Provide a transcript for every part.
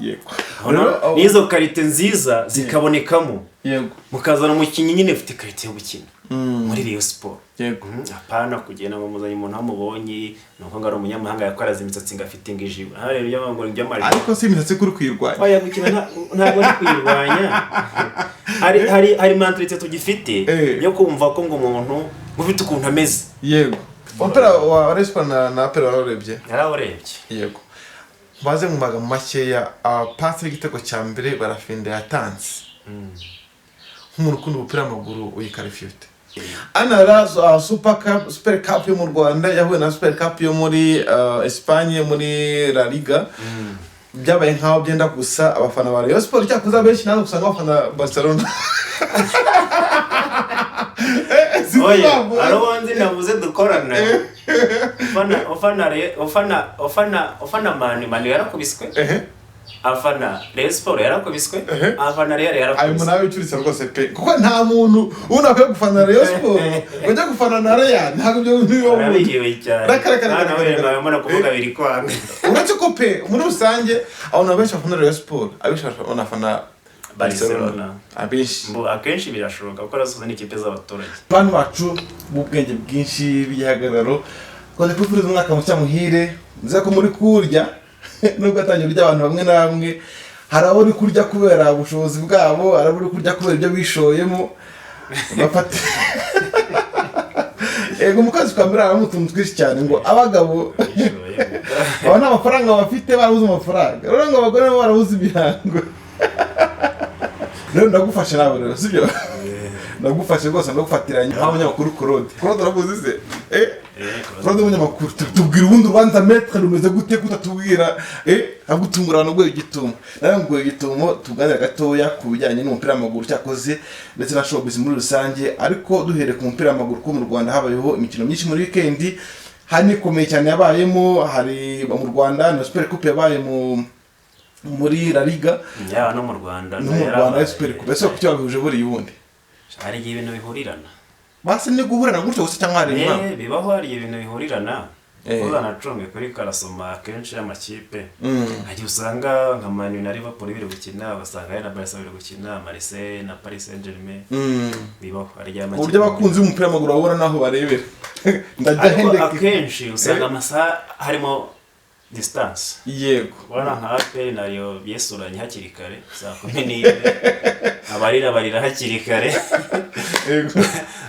Yego. Urabona? N'izo qualité nziza zikabonekamo, mukazana umukinnyi nyine ufite qualité yo gukina muri Rayon Sport. Apana kugenda ngo muzanye umuntu amubonye nuko ngo ari umunyamahanga, yakwaraza imisatsi, ngo afite ngo ijipo, aha rero ibyo ngo by'amajipo. Ariko si imisatsi kuri kuyirwanya? Oya, gukina ntabwo ari kuyirwanya. Hari mentalité tugifite yo kumva ko ngo umuntu ufite ukuntu ameze. Yego, umupira wa Rayon Sport na APR wararebye? Yarawurebye. Yego, maze mu magambo makeya, pasi y'igitego cya mbere Barafinda yatanze, nk'umuntu ukunda umupira w'amaguru, uyiqualifiye ute? Anara Super Cup, Super Cup yo mu Rwanda yahuye na Super Cup yo muri Espagne, muri La Liga, byabaye nkaho byenda gusa. Abafana ba Rayon Sport cyakoze abenshi nawe usanga abafana Barcelona. Sinzi Oya, impamvu. hari uwo nzi navuze dukorana, ufana ufana Re- ufana ufana ufana Manu yarakubiswe, afana Rayon Sport yarakubiswe, afana Real Ayo yarakubiswe. Nawe wicuritse rwose pe, kuko nta muntu ubu akwiye gufana Rayon Sport ngo ajye gufana na Real, ntabwo ibyo bintu bibaho. Arabihiwe cyane. Reka, reka, reka, Hano reka, wenda reka. mbona kuvuga biri kwanga. Uretse ko pe, muri rusange abantu benshi bafana Rayon Sport, abenshi banafana Barcelona. Barcelona. Abenshi. Mbo akenshi birashoboka kuko arasoza n'ikipe z'abaturage. Bantu bacu b'ubwenge bwinshi, b'igihagararo, twaje kwifuriza umwaka mushya muhire. Nzi ko muri kurya, nubwo atangiye urya, abantu bamwe na bamwe hari abo uri kurya kubera ubushobozi bwabo, hari abo uri kurya kubera ibyo bishoyemo bafata. Yego, mu kwezi kwa mbere harimo utuntu twinshi cyane, ngo abagabo aba nta mafaranga bafite, barabuze amafaranga, rero ngo abagore nabo barabuze imihango. Rero ndagufashe nawe rero, sibyo? Ndagufashe rwose, ndagufatiranye nk'abanyamakuru. Claude, Claude, uramuzi se? Claude umunyamakuru, tubwira ubundi urubanza maître rumeze gute, kutatubwira agutungura abantu guhe igitumo? Nawe nguhe igitumo, tuganira gatoya ku bijyanye n'umupira w'amaguru cyakoze ndetse na showbiz muri rusange, ariko duhereye ku mupira w'amaguru, ko mu Rwanda habayeho imikino myinshi muri weekend. Hari n'ikomeye cyane yabayemo, hari mu Rwanda na Super Coupe yabaye muri La Liga. Yaba no mu Rwanda. No mu Rwanda ya Super Coupe. Ese kuki wabihuje buriya ubundi? Hari igihe ibintu bihurirana. Basi ni guhurana gutyo gusa cyangwa hari impamvu? Bibaho, hari igihe ibintu bihurirana. Uzanacunge kuri classement akenshi y'amakipe, hari igihe usanga nka Manu na Liverpool biri gukina, ugasanga ari na Barca biri gukina, Marseille na Paris Saint-Germain. Bibaho, hari igihe Ku buryo abakunzi b'umupira w'amaguru babura n'aho barebera, ndajya Ariko hendeke. akenshi usanga amasaha harimo distance. Ubona nka APR na Rayon byesuranye hakiri kare saa 11, abarira barira hakiri kare.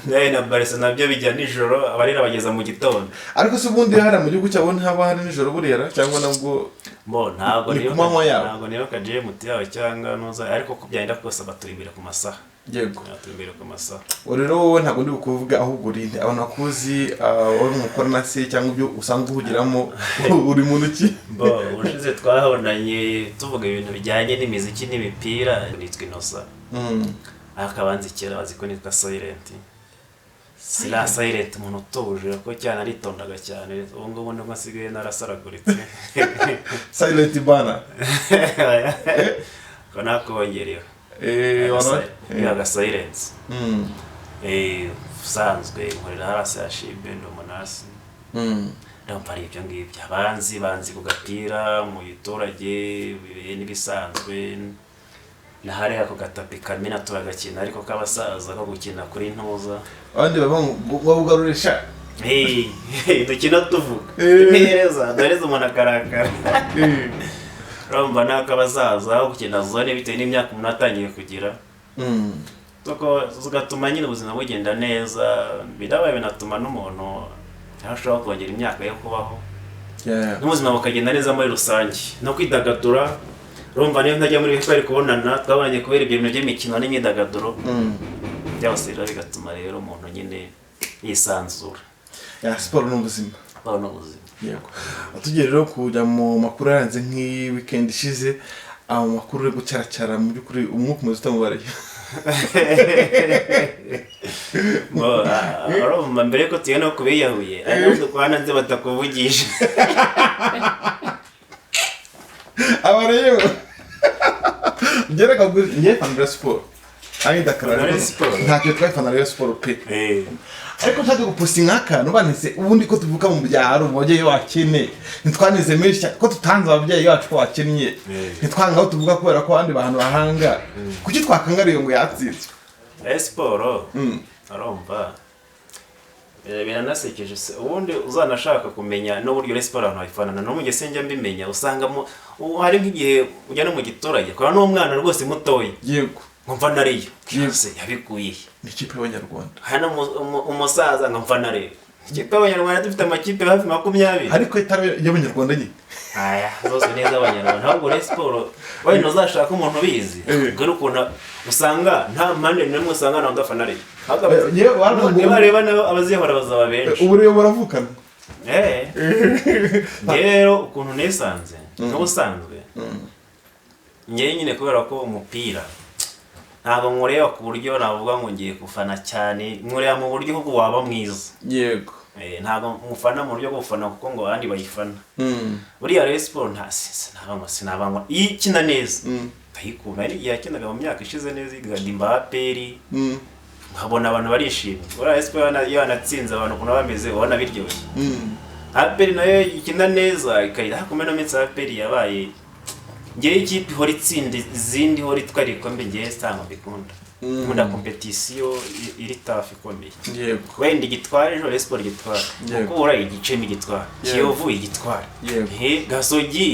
Nawe na Barca nabyo bijya nijoro, abarira bageza mu gitondo. Ariko se ubundi hariya mu gihugu cyabo ntihaba hari nijoro buriya ra? Cyangwa nabwo Bo ntabwo ni ku manywa yabo? Ntabwo nibuka GMT yabo cyangwa nuza, ariko ko byagenda kose baturi imbere ku masaha. Baturi imbere ku masaha. Ubu rero wowe ntabwo ndi bukuvuga, ahubwo urinde abantu bakuzi, wowe mukorana se cyangwa ibyo usanzwe uhugiramo, uri muntu ki? Bo ubushize twabonanye tuvuga ibintu bijyanye n'imiziki n'imipira. Nitwa Innocent, ariko abanzi kera bazi ko nitwa Silent. Sira Silent, umuntu utuje, kuko cyane aritondaga cyane. Ubu ngubu nibwo nsigaye narasaraguritse. Silent bana. Ko nakongerewe. Aga silence. Usanzwe nkorera hasi ya shibe, ndi umunasi. Ndumva ari ibyo ngibyo. Abanzi banzi ku gapira mu giturage n'ibisanzwe, na hariya ku gatapi kamena turagakina, ariko k'abasaza ko gukina kuri ntuza. Abandi baba ngo bugarurisha. Hey, dukina tuvuga neza, duhereza umuntu akarakara. Urumva ni ak'abasaza aho gukina zone, bitewe n'imyaka umuntu atangiye kugira. Tugatuma nyine ubuzima bugenda neza, birabaye binatuma n'umuntu aho ashobora kongera imyaka yo kubaho, n'ubuzima bukagenda neza muri rusange, no kwidagadura. Urumva niyo ntajya muri twari kubonana, twabonanye kubera ibyo bintu by'imikino n'imyidagaduro byose. Rero bigatuma rero umuntu nyine yisanzura. Ya, siporo ni ubuzima. Siporo ni ubuzima. Yego, tugiye rero kujya mu makuru yaranze nk'iyi weekend ishize, ayo makuru uri gucaracara, mu by'ukuri umwuka umeze utamubariye? Bo, urumva mbere yuko tugenda no kubiyahuye, ari nabo dukorana nzi batakuvugisha. Aba rero ngereka ngiye kwambara siporo. Ari ndakarara. Rayon Sport. Ntacyo twayifana Rayon Sport pe. Ariko nshaka gupostinga akantu banise ubundi ko tuvuka mu byaro, mu babyeyi bakene, ntitwanize menshi cyane, ko tutanze ababyeyi bacu ko bakennye, ntitwanga aho tuvuga kubera ko abandi bantu bahanga. Kuki twakangariye ngo yatsinzwe? Rayon Sport, arumva biranasekeje se. Ubundi uzanashaka kumenya n'uburyo Rayon Sport abantu bayifanana no mu gihe sinjya mbimenya, usangamo ubu hari nk'igihe ujya no mu giturage ukabona n'umwana rwose mutoya ngo mfa nariyo. Se yabikuye he? Ni ikipe y'Abanyarwanda. Hano umusaza ngo mfa nariyo. Ikipe y'Abanyarwanda, dufite amakipe hafi 20. Ariko itari y'Abanyarwanda nyine. Aya zose ni iz'Abanyarwanda. Ahubwo Rayon Sport wenda uzashaka umuntu ubizi, ubwo ukuntu usanga nta mpande n'imwe usanga nta udafana Rayon. Ahubwo Yewe, waravuga ngo- nibareba nabo abazihora bazaba benshi. Ubu rero baravukana. Njye rero ukuntu nisanze n'ubusanzwe, njye nyine kubera ko umupira ntabwo nkureba ku buryo navuga ngo ngiye gufana cyane, nkureba mu buryo ahubwo waba mwiza. Ntabwo mufana mu buryo bwo gufana kuko ngo abandi bayifana. Buriya Rayon Sport nta sinaba ngo sinaba ngo iyo ikina neza ndayikunda. Hari igihe yakinaga mu myaka ishize neza igadimba APR, nkabona abantu barishimye. Buriya Rayon Sport iyo yanatsinze, abantu ukuntu baba bameze ubona biryoshye. APR nayo ikina neza ikayira ariko muri ino minsi APR yabaye, ngewe ikipe ihora itsinda izindi, ihora itwara ibikombe, ngewe ntabwo mbikunda. Nkunda compétition iri tough, ikomeye. Wenda igitwara ejo Rayon Sport igitwara, Mukura igicemo igitwara, Kiyovu igitwara, Gasogi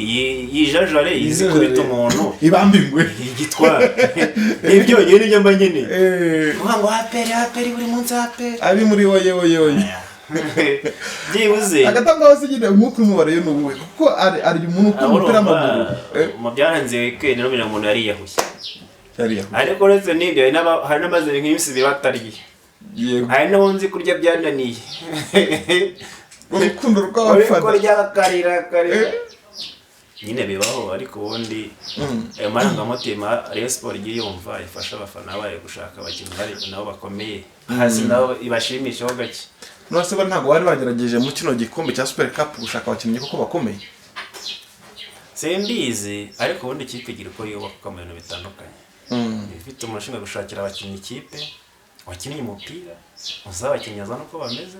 yijajare izi kubita umuntu Ibamba ingwe. igitwara. Nibyo nyine nibyo mba nkeneye. Kuvuga ngo APR, APR buri munsi, APR Ari muri woye woye woye. Byibuze Hagati aho ngaho se nyine umwuka uri mu bariyo ni uwuhe? Kuko ari umuntu ukunda umupira w'amaguru. Mu byaranze weekend n'umenya umuntu yariyahuye. Yariyahuye. Ariko uretse n'ibyo hari n'amaze nk'iminsi ibiri batarya. Hari n'abo nzi kurya byananiye. Urukundo Uri rw'abafana. kurya bakarira karira nyine, bibaho. Ariko ubundi ayo marangamutima Rayon Sport igiye yumva ifasha abafana bayo gushaka abakinnyi bari nabo bakomeye hasi, nabo ibashimishaho gake. None se bo ntabwo bari bagerageje mu kino gikombe cya Super Cup gushaka abakinnyi kuko bakomeye? Simbizi, ariko ubundi ikipe igira uko yubakwa mu bintu bitandukanye. Iba ifite umuntu ushinzwe gushakira abakinnyi ikipe, wakinnye umupira uzi abakinnyi azana uko bameze,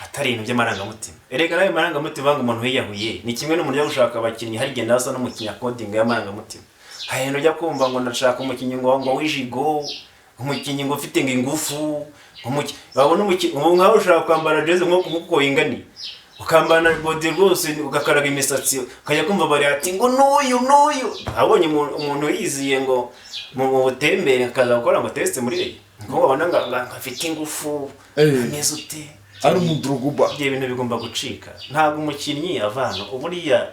atari ibintu by'amarangamutima. Erega nayo marangamutima ngo umuntu yiyahuye ni kimwe n'umuntu ujya gushaka abakinnyi, hari igihe nawe asa n'umukinnyi akodinga y'amarangamutima. Hari ibintu ujya kumva ngo ndashaka umukinnyi ngo w'ijigo, umukinnyi ngo ufite ngo ingufu, wabona umukinnyi ubu nkawe ushaka kwambara jezi nk'uko winganiye, ukambara na body rwose, ugakaraga imisatsi, ukajya kumva bari ati ngo n'uyu n'uyu abonye umuntu yiziye ngo mu butembere akaza gukora ngo test muri Rayon, ngo babona ngo afite ingufu, ameze ute. Ari umuduruguba. Ibyo bintu bigomba gucika. Ntabwo umukinnyi avana buriya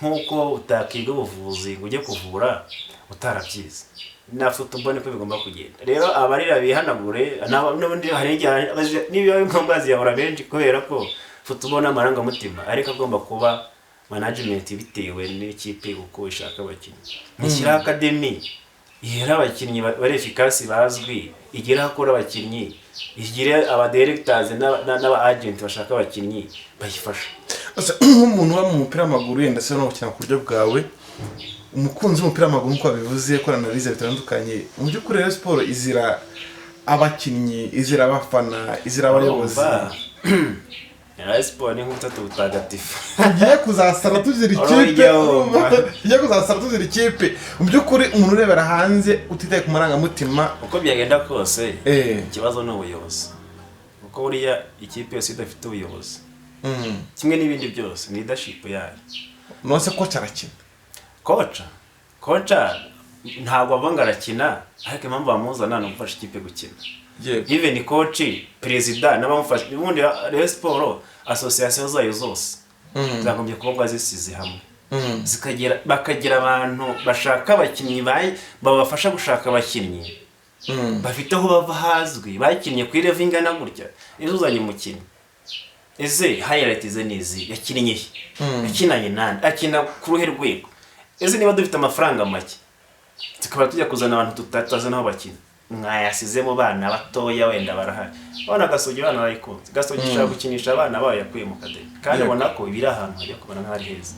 nk'uko utakiga ubuvuzi ngo ujye kuvura utarabyize, na football niko bigomba kugenda. Rero abarira bihanagure, n'ubundi hari igihe nibiba ngombwa ziyahora benshi kubera ko football ni amarangamutima, ariko agomba kuba management bitewe n'ikipe uko ishaka abakinnyi. Nishyiraho academy ihera abakinnyi bari efficace bazwi, igire aho akura abakinnyi, igire aba directors n'aba agent bashaka abakinnyi bayifasha. Ese nk'umuntu uba mu mupira w'amaguru yenda se no gukina ku buryo bwawe, umukunzi w'umupira w'amaguru nk'uko wabivuze, ukora analyse bitandukanye, mu by'ukuri rero siporo izira abakinnyi, izira abafana, izira abayobozi? Rayon Sport ni nk'ubutatu butagatifu. Tugiye kuzasara tuzira ikipe. Urujya wumva. Tugiye kuzasara tuzira ikipe. Mu by'ukuri umuntu urebera hanze utitaye ku marangamutima, Uko byagenda kose, ikibazo ni ubuyobozi, kuko buriya ikipe yose idafite ubuyobozi, kimwe n'ibindi byose, ni leadership yayo. None se coach arakina? Coach ntabwo avuga ngo arakina, ariko impamvu bamuzana ni ugufasha ikipe gukina. Even coach, perezida n'abamufasha, ubundi Rayon Sport association zayo zose zagombye kuba zisize hamwe, zikagira bakagira abantu bashaka abakinnyi, babafasha gushaka abakinnyi bafite aho bava hazwi, bakinnye kuri level ingana gutya. Ejo uzanye umukinnyi, ese highlight ze ni izi? Yakinnye he? Yakinanye nande? Akina ku ruhe rwego? Ese niba dufite amafaranga make tukaba tujya kuzana abantu tutazi n'aho bakina, mwayasizemo bana batoya wenda barahari. Abana Gasogi, abana barayikunze. Gasogi ishaka gukinisha abana bayo yakuye mu academy, kandi ubona ko ibiri ahantu hajya kubona nk'aho ari heza.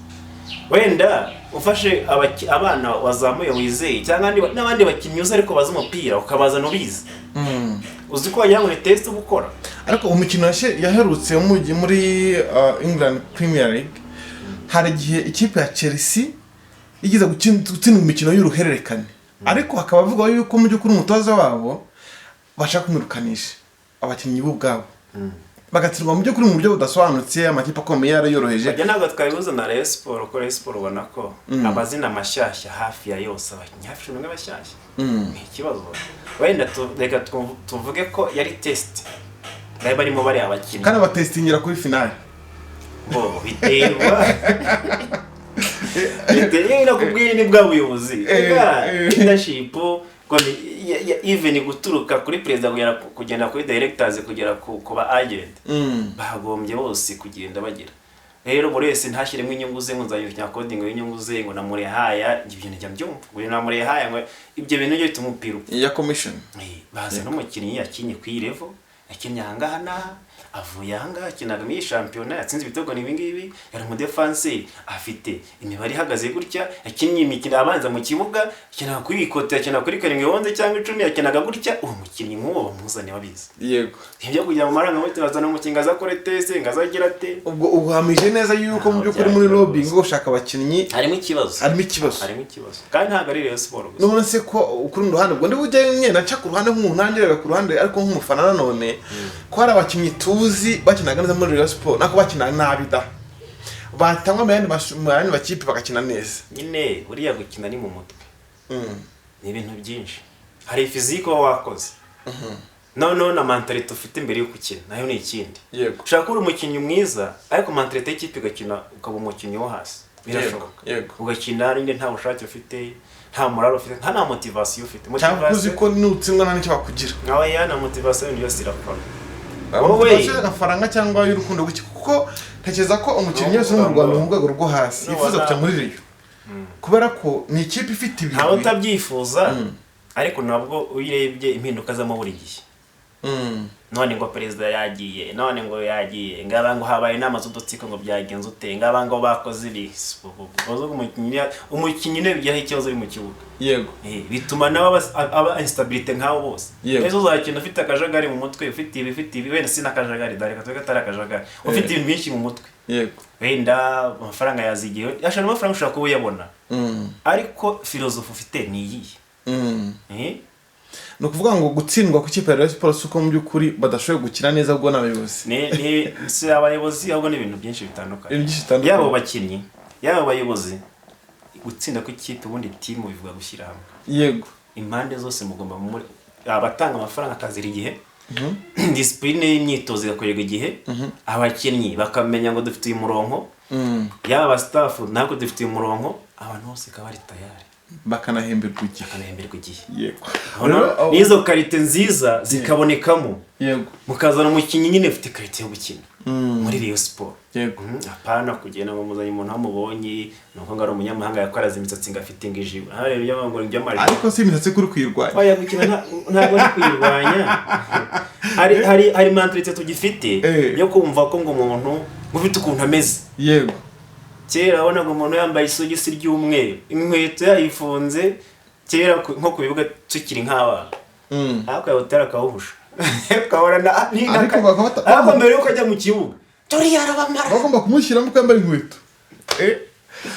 Wenda ufashe abana wazamuye wizeye, cyangwa n'abandi bakinnyi uzi ariko bazi umupira, ukabazana ubizi, uzi ko wagira ngo ni test uba ukora. Ariko umukino yaherutse muri England Premier League, hari igihe ikipe ya Chelsea igeze gutsindwa imikino y'uruhererekane, ariko hakaba havugwa yuko mu by'ukuri umutoza wabo bashaka kumwirukanisha, abakinnyi bo ubwabo bagatsindwa mu by'ukuri mu buryo budasobanutse, amakipe akomeye yarayoroheje. Bajya, ntabwo twabibuza na Rayon Sport, kuko Rayon Sport ubona ko amazina mashyashya hafi ya yose, abakinnyi hafi 11 bashyashya, ni ikibazo. Wenda reka tuvuge ko yari test bari barimo bariya abakinnyi. Kandi batestingira kuri finale. Bo biterwa, biterwa nakubwiye, ni bwa buyobozi bwa leadership, ngo even guturuka kuri perezida kugenda kuri directors, kugera ku ba agent, bagombye bose kugenda bagira. Rero buri wese ntashyiremo inyungu ze, ngo nzajya coding y'inyungu ze, ngo namurehaya. Ibyo bintu njya mbyumva, ngo namurehaya, ngo ibyo bintu byo bituma umupira upfa. Ya commission. Baza n'umukinnyi yakinye ku iyi level, yakinnye ahangaha n'aha, avuye ahangaha, akinaga muri iyi shampiyona, yatsinze ibitego ni ibingibi, yari umudefanse, afite imibare ihagaze gutya, yakinnye imikino abanza mu kibuga, yakinaga kuri iyi kote, yakinaga kuri 7 11 cyangwa 10, yakinaga gutya. Uwo mukinnyi nk'uwo bamuzane babizi. Ibyo kujya mu marangamutima, bazana umukinnyi ngo aze akore test, ngo aze ate. Ubwo uhamije neza yuko mu Ntaho by'ukuri muri byagera lobbying, rwose. gushaka abakinnyi, Harimo ikibazo. harimo ikibazo. Harimo ikibazo, kandi ntabwo ari Rayon Sport gusa. None se ko kuri rundi ruhande, ubwo ndi bujye nyine nca ku ruhande nk'umuntu, nanjye reba ku ruhande, ariko nk'umufana nanone, ko hari abakinnyi tuzi bakinaga neza muri Rayon Sport, nako bakina nabi da, batangwa mu yandi makipe bagakina neza? Nyine buriya gukina ni mu mutwe, ni ibintu byinshi. Hari physique uba wakoze, noneho na mentalité ufite mbere yo gukina nayo ni ikindi. Ushobora kuba uri umukinnyi mwiza, ariko mentalité y'ikipe igakina ukaba umukinnyi wo hasi, birashoboka. Ugakina nyine nta bushake ufite, nta morale ufite, nta na motivation ufite. Cyangwa uzi ko nutsindwa nta n'icyo bakugira. Nkawe ya na motivation yose irakora. Wowe. Motivation y'agafaranga cyangwa y'urukundo guki? Kuko ntekereza ko umukinnyi wese uri mu Rwanda mu rwego rwo hasi yifuza kujya muri Rayon, kubera ko ni ikipe ifite Ntawe ibigwi. utabyifuza, ariko nabwo iyo urebye impinduka zamo buri gihe, none ngo perezida yagiye, none ngo yagiye, ngaba ngo habaye inama z'udutsiko, ngo byagenze ute, ngaba ngo bakoze ibi. Umukinnyi niwe bigiraho ikibazo uri mu kibuga. Bituma nawe aba instabilité nk'abo bose. Ejo uzakina ufite akajagari mu mutwe, ufite ibi, ufite ibi, wenda si n'akajagari, dore reka tube katari akajagari, ufite ibintu byinshi mu mutwe. Wenda amafaranga yazigiye, ashobora, amafaranga ushobora kuba uyabona, ariko philosophie ufite ni iyihe? Ni ukuvuga ngo gutsindwa ku ikipe ya Rayon Sports si uko mu by'ukuri badashoboye gukina neza, ahubwo n'abayobozi. Ni si abayobozi, ahubwo ni ibintu byinshi bitandukanye. Ibintu byinshi bitandukanye. Yaba abakinnyi, yaba abayobozi. Gutsinda kw'ikipe, ubundi team bivuga gushyira hamwe. Impande zose mugomba muri abatanga amafaranga akazira igihe, discipline y'imyitozo igakorerwa igihe, abakinnyi bakamenya ngo dufite uyu murongo, yaba aba staff natwe dufite uyu murongo, abantu bose bakaba bari tayari. Bakanahemberwa igihe. Bakanahemberwa igihe. Rero, N'izo qualité nziza zikabonekamo, mukazana umukinnyi nyine ufite qualité yo gukina muri Rayon Sport. Apana kugenda ngo muzanye umuntu amubonye nuko ngo ari umunyamahanga, yakoraze imisatsi, ngo afite ngo ijipo, aha rero ibyo ngo by'amarido. Ariko si imisatsi kuri kuyirwanya? Oya, gukina ntabwo ari kuyirwanya. Hari mentalité tugifite yo kumva ko ngo umuntu ngo ufite ukuntu ameze. Kera wabonaga umuntu yambaye isogisi ry'umweru, inkweto yayifunze, kera nko ku bibuga tukiri nk'abana, ariko yawutera akawuhusha, ukabona Ariko ariko mbere yuko ajya mu kibuga turi yarabamara. Bagomba kumushyiramo ko yambaye inkweto.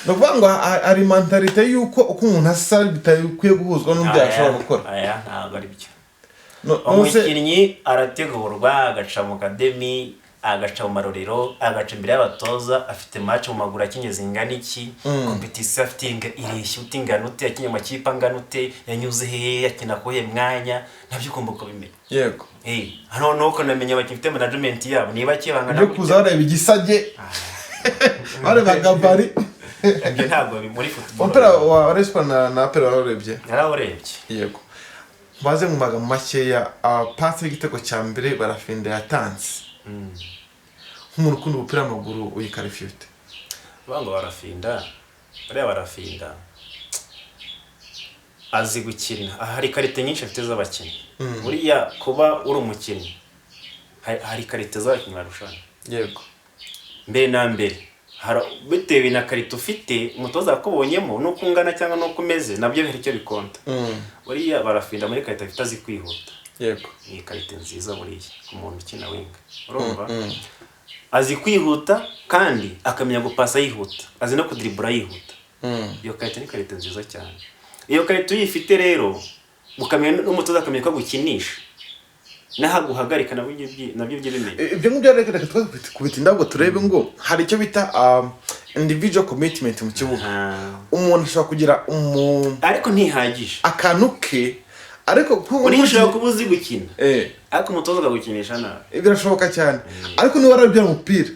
Ni ukuvuga ngo hari mentalité y'uko uko umuntu asa bitakwiye guhuzwa n'undi yashobora gukora. Aya ntabwo ari byo. None se- Umukinnyi arategurwa, agaca mu academy, agaca mu marorero, agaca imbere y'abatoza, afite match mu maguru akinye zingana iki, compétition afite ireshya ute, ingana ute, yakinye amakipe angana ute, yanyuze hehe, yakina kuhe mwanya, nabyo ugomba kubimenya. Hano nuko namenya abakinnyi mfite, management yabo ni bake, bangana Ibyo kuza bareba igisage, bareba gabarit. Ibyo ntabwo muri football. Umupira wa Rayon Sports na APR warawurebye? Narawurebye. Yego, maze mu magambo makeya, pasi y'igitego cya mbere Barafinda yatanze, nk'umuntu ukunda umupira w'amaguru, uyikarifiye ute? Bavuga ngo Barafinda, bariya Barafinda azi gukina. Aha hari qualité nyinshi afite z'abakinnyi. Buriya kuba uri umukinnyi, hari qualité z'abakinnyi barushanwa. Mbere na mbere Bitewe na qualité ufite, umutoza yakubonyemo n'uko ungana cyangwa n'uko umeze, nabyo hari icyo bikonta. Buriya Barafinda muri qualité afite azi kwihuta. Ni qualité nziza buriya ku muntu ukina winger, urumva azi kwihuta kandi akamenya gupasa yihuta, azi no kudiribura yihuta. Iyo qualité ni qualité nziza cyane. Iyo qualité uyifite rero, ukamenya n'umutoza akamenya ko agukinisha n'aho aguhagarika, nabyo ujye bimenya. Ibyo ngibyo reka kubitinda, ahubwo turebe ngo hari icyo bita individual commitment mu kibuga. Umuntu ashobora kugira Ariko ntihagije. akantu ke, ariko Buriya ushobora kuba uzi gukina, ariko umutoza akagukinisha nabi. Birashoboka cyane, ariko niba warabyara umupira,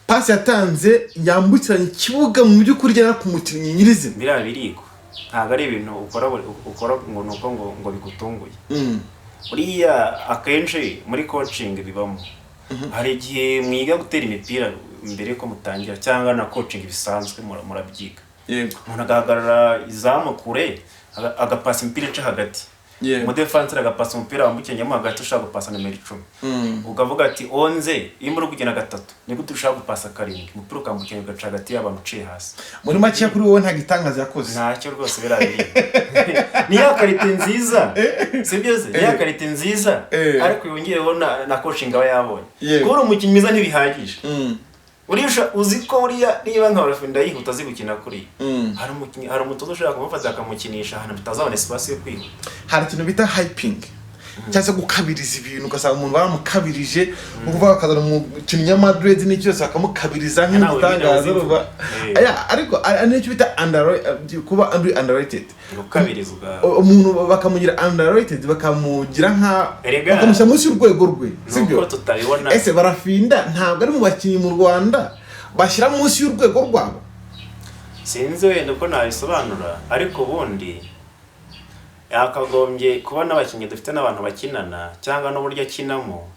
pasi yatanze yambukiranya ikibuga mu by'ukuri igera ku mukinnyi nyirizina. Biriya birigwa, ntabwo ari ibintu ukora ukora ngo ni uko ngo bigutunguye. Buriya akenshi muri coaching bibamo, hari igihe mwiga gutera imipira mbere yuko mutangira, cyangwa na coaching bisanzwe murabyiga. Umuntu agahagarara izamu kure, agapasa imipira ica hagati. Umudefanseri agapasa umupira wambukiranyamo hagati, ushaka gupasa nimero 10. Ukavuga ati 11, iyo muri kugenda gatatu, ni gute ushaka gupasa karindwi, umupira ukambukiranya ugaca hagati y'abantu uciye hasi? Muri make, kuri wowe nta gitangaza yakoze. Ntacyo rwose, biriya biri ni ya qualité nziza, sibyo se? Ni ya qualité nziza, ariko yongereho na coaching aba yabonye. Kuba uri umukinnyi mwiza ntibihagije. Buriya uzi ko buriya niba nka Barafinda yihuta, azi gukina kuriya, hari umukinnyi, hari umutoza ushobora kumufata akamukinisha ahantu bitazabona espace yo kwihuta. Hari ikintu bita hyping cyangwa se gukabiriza ibintu, ugasanga umuntu baramukabirije, ni ukuvuga bakazana umukinnyi wa Madrid n'icyo cyose bakamukabiriza Nawe nk'igitangaza. nyine Urumva? Aya, ariko ari n'icyo bita kuba underrated. Gukabirizwa. Umuntu bakamugira underrated, bakamugira nka Erega. bakamushyira munsi y'urwego rwe, Nuko sibyo? tutabibona. Ese Barafinda ntabwo ari mu bakinnyi mu Rwanda bashyira munsi y'urwego rwabo? Sinzi wenda uko nabisobanura, ariko ubundi yakagombye kuba n'abakinnyi dufite n'abantu bakinana cyangwa n'uburyo akinamo,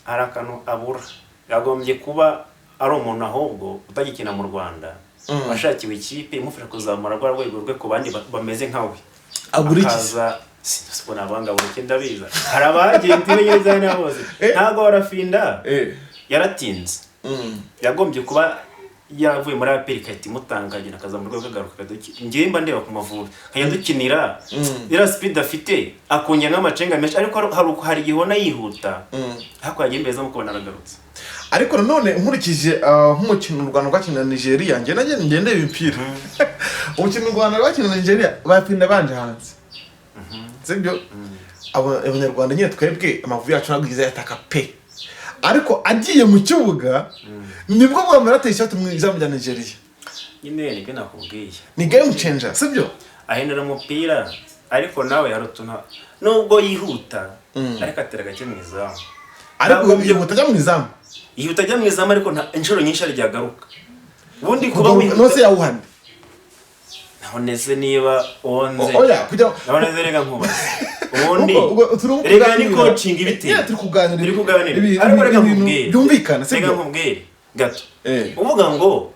hari akantu abura. Yagombye kuba ari umuntu ahubwo utagikina mu Rwanda, washakiwe ikipe imufasha kuzamura rwa rwego rwe ku bandi bameze nka we. Agura iki? Akaza sinzi ukuntu abanga buri kintu, ndabiza hari abagenti be nyine cyane bose. Ntabwo Barafinda yaratinze. Yagombye kuba yaravuye muri APR igahita imutanga, akagenda akaza mu rwego, akagaruka ngewe mba ndeba ku Mavubi akajya dukinira. Iriya speed afite, akongera nk'amacenga menshi, ariko hari igihe ubona yihuta, ariko yagiye imbere mukabona aragarutse. Ariko nanone nkurikije nk'umukino u Rwanda rwakina na Nigeria, njye nanjye ngende imipira, umukino u Rwanda rwakina na Nigeria, Barafinda banje hanze, sibyo? Abanyarwanda nyine twebwe Amavubi yacu ntabwo yigeze yataka pe, ariko agiye mu kibuga nibwo bwa mbere ateye ishoti mu izamu rya Nigeria. Nyine nibyo nakubwiye. Ni game changer, sibyo? Ahindura umupira, ariko nawe hari utuntu, nubwo yihuta, ariko atera gake mu izamu. Ariko Ntabwo yihuta ajya mu izamu. Yihuta ajya mu izamu, ariko inshuro nyinshi hari igihe agaruka. Ubundi kuba Kugaruka wihuta nose yawuhane. None se niba 11 Oya, kugira none se reka nkubaze ubundi. Ubwo turi Reka ni kuganira. coaching ibiteye. Yeah, turi kuganira. Turi kuganira, ariko reka ibintu nkubwire. byumvikana, Reka sibyo? nkubwire gato. Uvuga ngo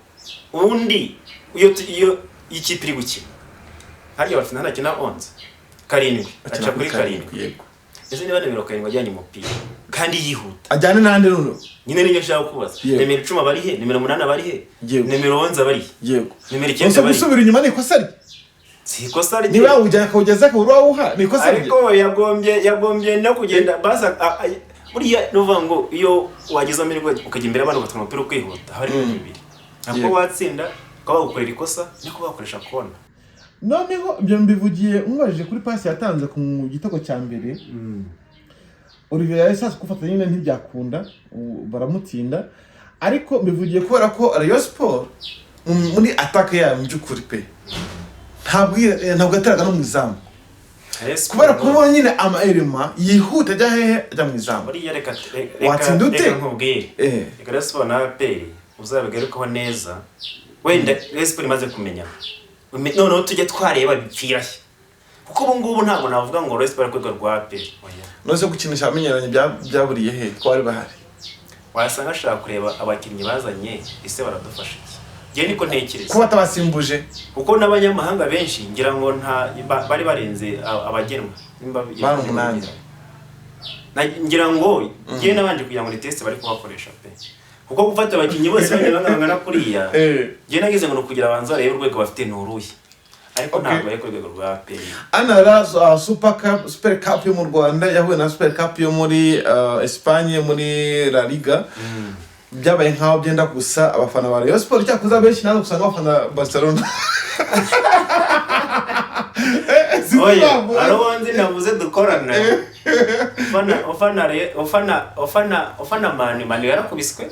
ubundi iyo ikipe iri gukina harya bafite ntakina 11, karindwi, aca kuri karindwi. Yego. Ese niba nimero 7 ajyanye umupira kandi yihuta, Ajyane n'andi noneho. Nyine niyo nshaka kubaza. Nimero 10 abari he? Nimero 8 abari he? Nimero 11 abari he? Nimero 9 Gusa abari he? gusubira inyuma ni ikosa rye? Si ikosa rye. Niba yawujyana akawugeza akabura uwawuha, ni ikosa rye? Ariko yagombye no kugenda basa buriya ni ukuvuga ngo iyo wagize amahirwe ukajya imbere y'abantu ugatwara umupira ukihuta, haba harimo ibintu bibiri: ntabwo watsinda, ukaba wagukorera ikosa, niko wakoresha kona. Noneho ibyo mbivugiye umubajije kuri pasi yatanze ku gitego cya mbere. Olivier yari sasa gufata nyine ntibyakunda, baramutsinda, ariko mbivugiye kubera ko Rayon Sport muri attaque yayo mu by'ukuri pe ntabwo yateraga no mu izamu, kubera kubona nyine ama elema yihuta ajya hehe? Ajya mu izamu. Buriya reka Watsinda ute? Reka nkubwire. Reka Rayon Sport na APR uzabigarukaho neza wenda Rayon Sport imaze kumenya. Noneho tujye twareba bipfira he, kuko ubu ngubu ntabwo navuga ngo Rayon Sport ari ku rwego rwa APR. Oya. None gukinisha abamenyeranye byaburiye he ko bari bahari? Wasanga ashaka kureba abakinnyi bazanye, ese baradufasha iki? Njyewe niko ntekereza. Kuba atabasimbuje. Kuko n'abanyamahanga benshi ngira ngo nta bari barenze abagenwa. Bari 8. Ngira ngo njyewe nabanje kugira ngo ni test bari kubakoresha pe. Kuko gufata abakinnyi bose bagiye bangana kuriya, njye nagize ngo ni ukugira abanza barebe urwego bafite ni uruhe, ariko ntabwo bari ku rwego rwa APR. Anara Super Cup, Super Cup yo mu Rwanda yahuye na Super Cup yo muri Espagne, muri La Liga. Byabaye nkaho byenda gusa. Abafana ba Rayon Sport cyakoze abenshi nawe usanga abafana Barcelona. Sinzi Oya, impamvu. hari uwo nzi navuze dukorana, ufana ufana Re- ufana ufana ufana Manu yarakubiswe,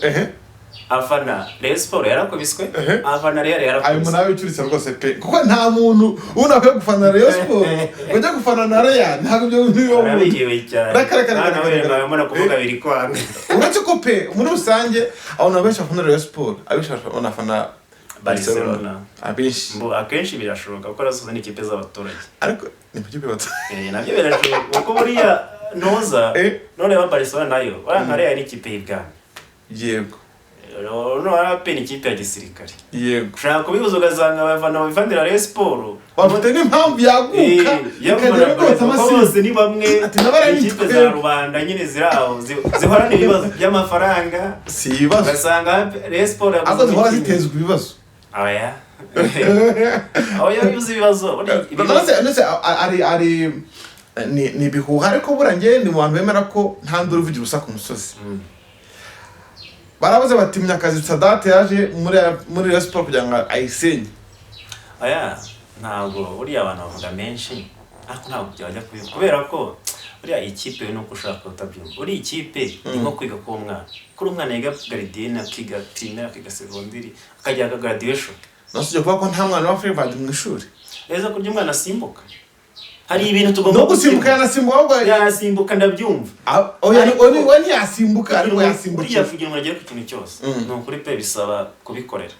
afana Rayon Sport yarakubiswe, afana Real Ayo yarakubiswe. Nawe wicuritse rwose pe, kuko nta muntu ubu akwiye gufana Rayon Sport ngo ajye gufana na Real, ntabwo ibyo bintu bibaho. Arabihiwe cyane. Reka, reka, reka, Hano reka, wenda reka. barimo kuvuga biri kwanga. Uretse ko pe, muri rusange abantu benshi bafana Rayon Sport, abenshi banafana Barcelona. Barcelona. Abenshi. Mbu akenshi birashoboka kuko arasoza n'ikipe z'abaturage. Ariko ni mu kipe bato. Nabyo birashoboka kuko buriya ntuza nureba Barcelona nayo buriya nka Real ni ikipe y'ibwami. Nureba APR ni ikipe ya gisirikare. Ushobora kubihuza ugasanga abafana babifanira Rayon Sport Bafite n'impamvu yaguka ikagera rwose kuko amasinzi. Bose ni bamwe. Ati, "N'abari Ikipe za twebwe." rubanda nyine ziri aho zihorana ibibazo by'amafaranga. Si ibibazo. Ugasanga Rayon Sport yaguze Ahubwo zihora umukinnyi. zitezwa ibibazo. Oya, oya, iyo ibibazo buriya ibibazo. Nonese ari ni ibihuha, ariko buriya njye ni mu bantu bemera ko nta nduru ivugira ubusa ku musozi. Barabuze bati Munyakazi Sadate yaje muri Rayon Sport kugira ngo ayisenye. Oya, ntabwo buriya abantu bavuga menshi, ariko ntabwo byajya kubi, kubera ko buriya ikipe nuko ushaka utabyumva, buriya ikipe ni nko kwiga k'umwana, kuri umwana yiga gardienne, akiga primaire, akiga secondaire, akajya aka graduation. Nonese ujya kuvuga ko nta mwana wa favored mu ishuri? Neza kurya umwana asimbuka, hari ibintu tugomba No gusimbuka yanasimbuka ahubwo. Yasimbuka, ndabyumva. Ah, oya. Ariko- Oya, ntiyasimbuka, ariko Buriya yasimbukira. kugira ngo agere ku kintu cyose, ni ukuri pe, bisaba kubikorera.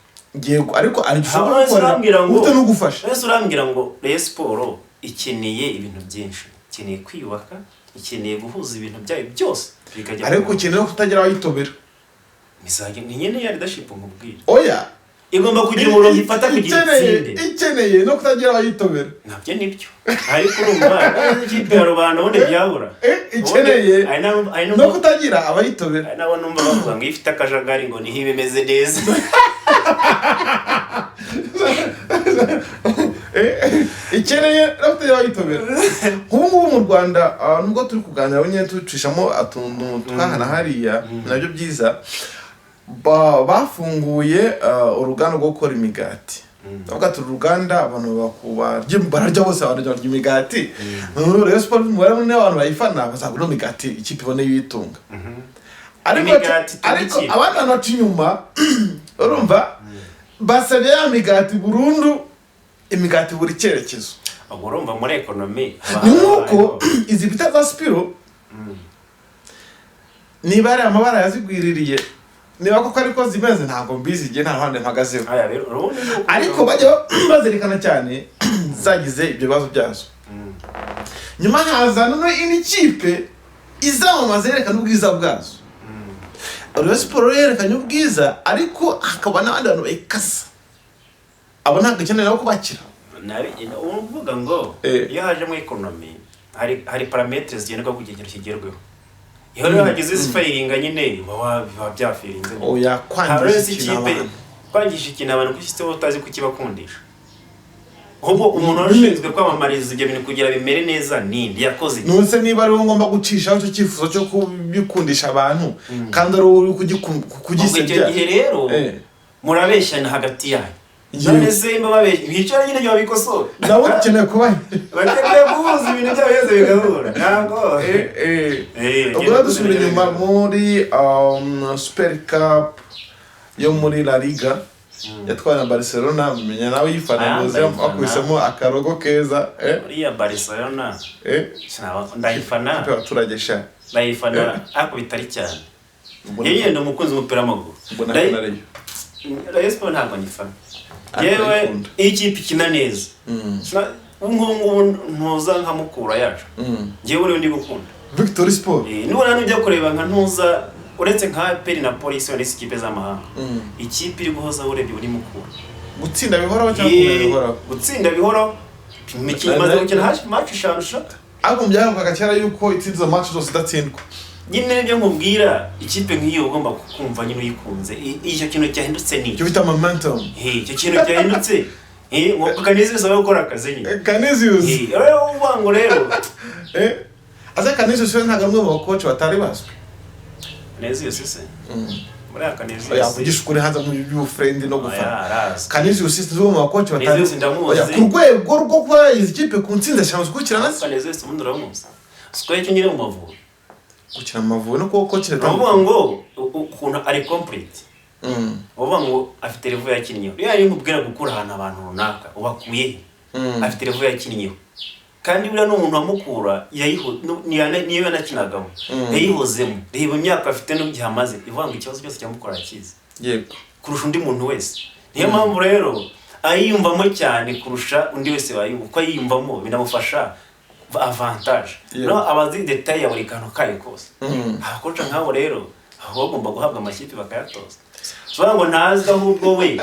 Yego, ariko hari icyo ushobora Wese gukora urambwira ngo ufite n'ugufasha. Wese urambwira ngo Rayon Sport ikeneye ibintu byinshi, ikeneye kwiyubaka, ikeneye guhuza ibintu byayo byose bikajya Ariko ukeneye no kutagira abayitobera. Bizajya ni nyine ya leadership nkubwira. Oya. Igomba kugira umurongo ifata kugira Ikeneye itsinde. Ikeneye no kutagira abayitobera. Nabyo nibyo, ariko urumva ikipe ya rubanda ubundi byabura. Ikeneye Ubundi hari no kutagira abayitobera. Hari n'abo numva bavuga ngo iyo ifite akajagari ngo niho iba imeze neza. Ikeneye no kutagira abayitobera. Nk'ubu ngubu mu Rwanda, nubwo turi kuganira nyine tucishamo utuntu twahana hariya, nabyo byiza. Bafunguye uruganda rwo gukora imigati. Bavuga ati uruganda abantu bararya bose, abantu barya imigati. Noneho Rayon Sport umubare munini w'abantu bayifana bazagura imigati, ikipe ibone ibiyitunga. Ariko Imigati itunga ariko ikipe. Abandi bantu baca inyuma, urumva, basabye ya migati burundu, imigati buri cyerekezo. Ubwo urumva muri economy Ni nk'uko izi bita za Spiro, niba ari amabara yazigwiririye, niba koko ariko zimeze, ntabwo mbizi, igihe nta ruhande mpagazeho. Aya rero urubundi ni uko- Ariko bajya bazirikana cyane zagize ibyo bibazo byazo. Nyuma haza noneho indi kipe izamamaza yerekana ubwiza bwazo. Rayon Sport yerekanye ubwiza, ariko hakaba n'abandi bantu bayikasa. Abo ntabwo ikeneye nabo kubakira. Uvuga ngo iyo hajemo economy hari paramètres zigenerwa kugira ikintu kigerweho. Iyo rero hagize izifailinga nyine biba byafailinze. Oya, Hari kwangiza ikintu ikipe abantu. Kwangisha ikintu abantu kuko utazi kukibakundisha. Ahubwo umuntu wari ushinzwe kwamamariza ibyo bintu kugira bimere neza ninde yakoze iki? Nonse niba ariwo ngomba gucishaho icyo cyifuzo cyo kubikundisha abantu, kandi ari wowe uri Ubwo icyo kugisebya. gihe rero murabeshyana hagati yanyu. None se nimba babeshya bicara nyine babikosora. Nabo dukeneye kuba Bakeneye guhuza ibintu byabo byose bigahura, ntabwo Ubwo rero dusubira inyuma muri Super Cup yo muri La Liga yatwawe na Barcelona, menya nawe uyifana. Ah, Muzi ndayifana. bakubisemo akarogo keza. Uriya Barcelona ndayifana. Ikipe y'abaturage sha. Ndayifana ariko bitari cyane. Mbona- Yewe ndi umukunzi w'umupira w'amaguru. Mbona na Rayon. Rayon Sport ntabwo nyifana. Ariko Yewe, ndayikunda. iyo ikipe ikina neza, ubu ngubu ntuza nka Mukura yacu, njyewe uriyo ndi gukunda. Victory Sport. Nubona nujya kureba nka ntuza, uretse nka APR na Polisi wenda ikipe z'amahanga, ikipe iri guhozaho urebye uri Mukura. Gutsinda bihoraho cyangwa kumenya bihoraho? Gutsinda bihoraho, imikino imaze gukina hafi match eshanu eshatu. Ariko byaherukaga kera yuko itsinze izo match zose idatsindwa. Nyine nibyo nkubwira, ikipe nk'iyo ugomba kumva nyine uyikunze. Icyo kintu cyahindutse ni Icyo bita momentum. Icyo kintu cyahindutse. Ngo Canisius aba gukora akazi nyine. Canisius. Rero uvuga ngo rero Aza Canisius we ntabwo ari umwe mu bakoci batari bazwi. Canisius se? Muri aka Canisius. Yavugisha ukuri hanze mu by'ubufriend no Oya, gufana. arazwi. Canisius si umwe mu bakoci batari. Canisius ndamuzi. Oya, ku rwego rwo kuba izi kipe ku ntsinzi eshanu zikurikirana se. Canisius ubundi uramuzi. Siko yakinnye mu Mavubi. Gukina mu Mavubi no kuba coach. Uravuga ngo ukuntu ari complete. Uvuga ngo afite level yakinnyeho. Iyo ari nkubwira gukura ahantu abantu runaka ubakuye he? Afite level yakinnyeho. Kandi buriya n'umuntu wamukura niyo yanakinagamo. Yayihozemo. Reba imyaka afite n'igihe amaze. Ivuga ngo ikibazo cyose cyamukora arakizi. Kurusha undi muntu wese. Niyo mpamvu rero ayiyumvamo cyane kurusha undi wese wayumva. Uko ayiyumvamo binamufasha avantage. No abazi detail ya buri kantu kayo kose. Abakoca nk'abo rero aho bagomba guhabwa amakipe bakayatoza. Sobanura ngo ntazwi ahubwo we.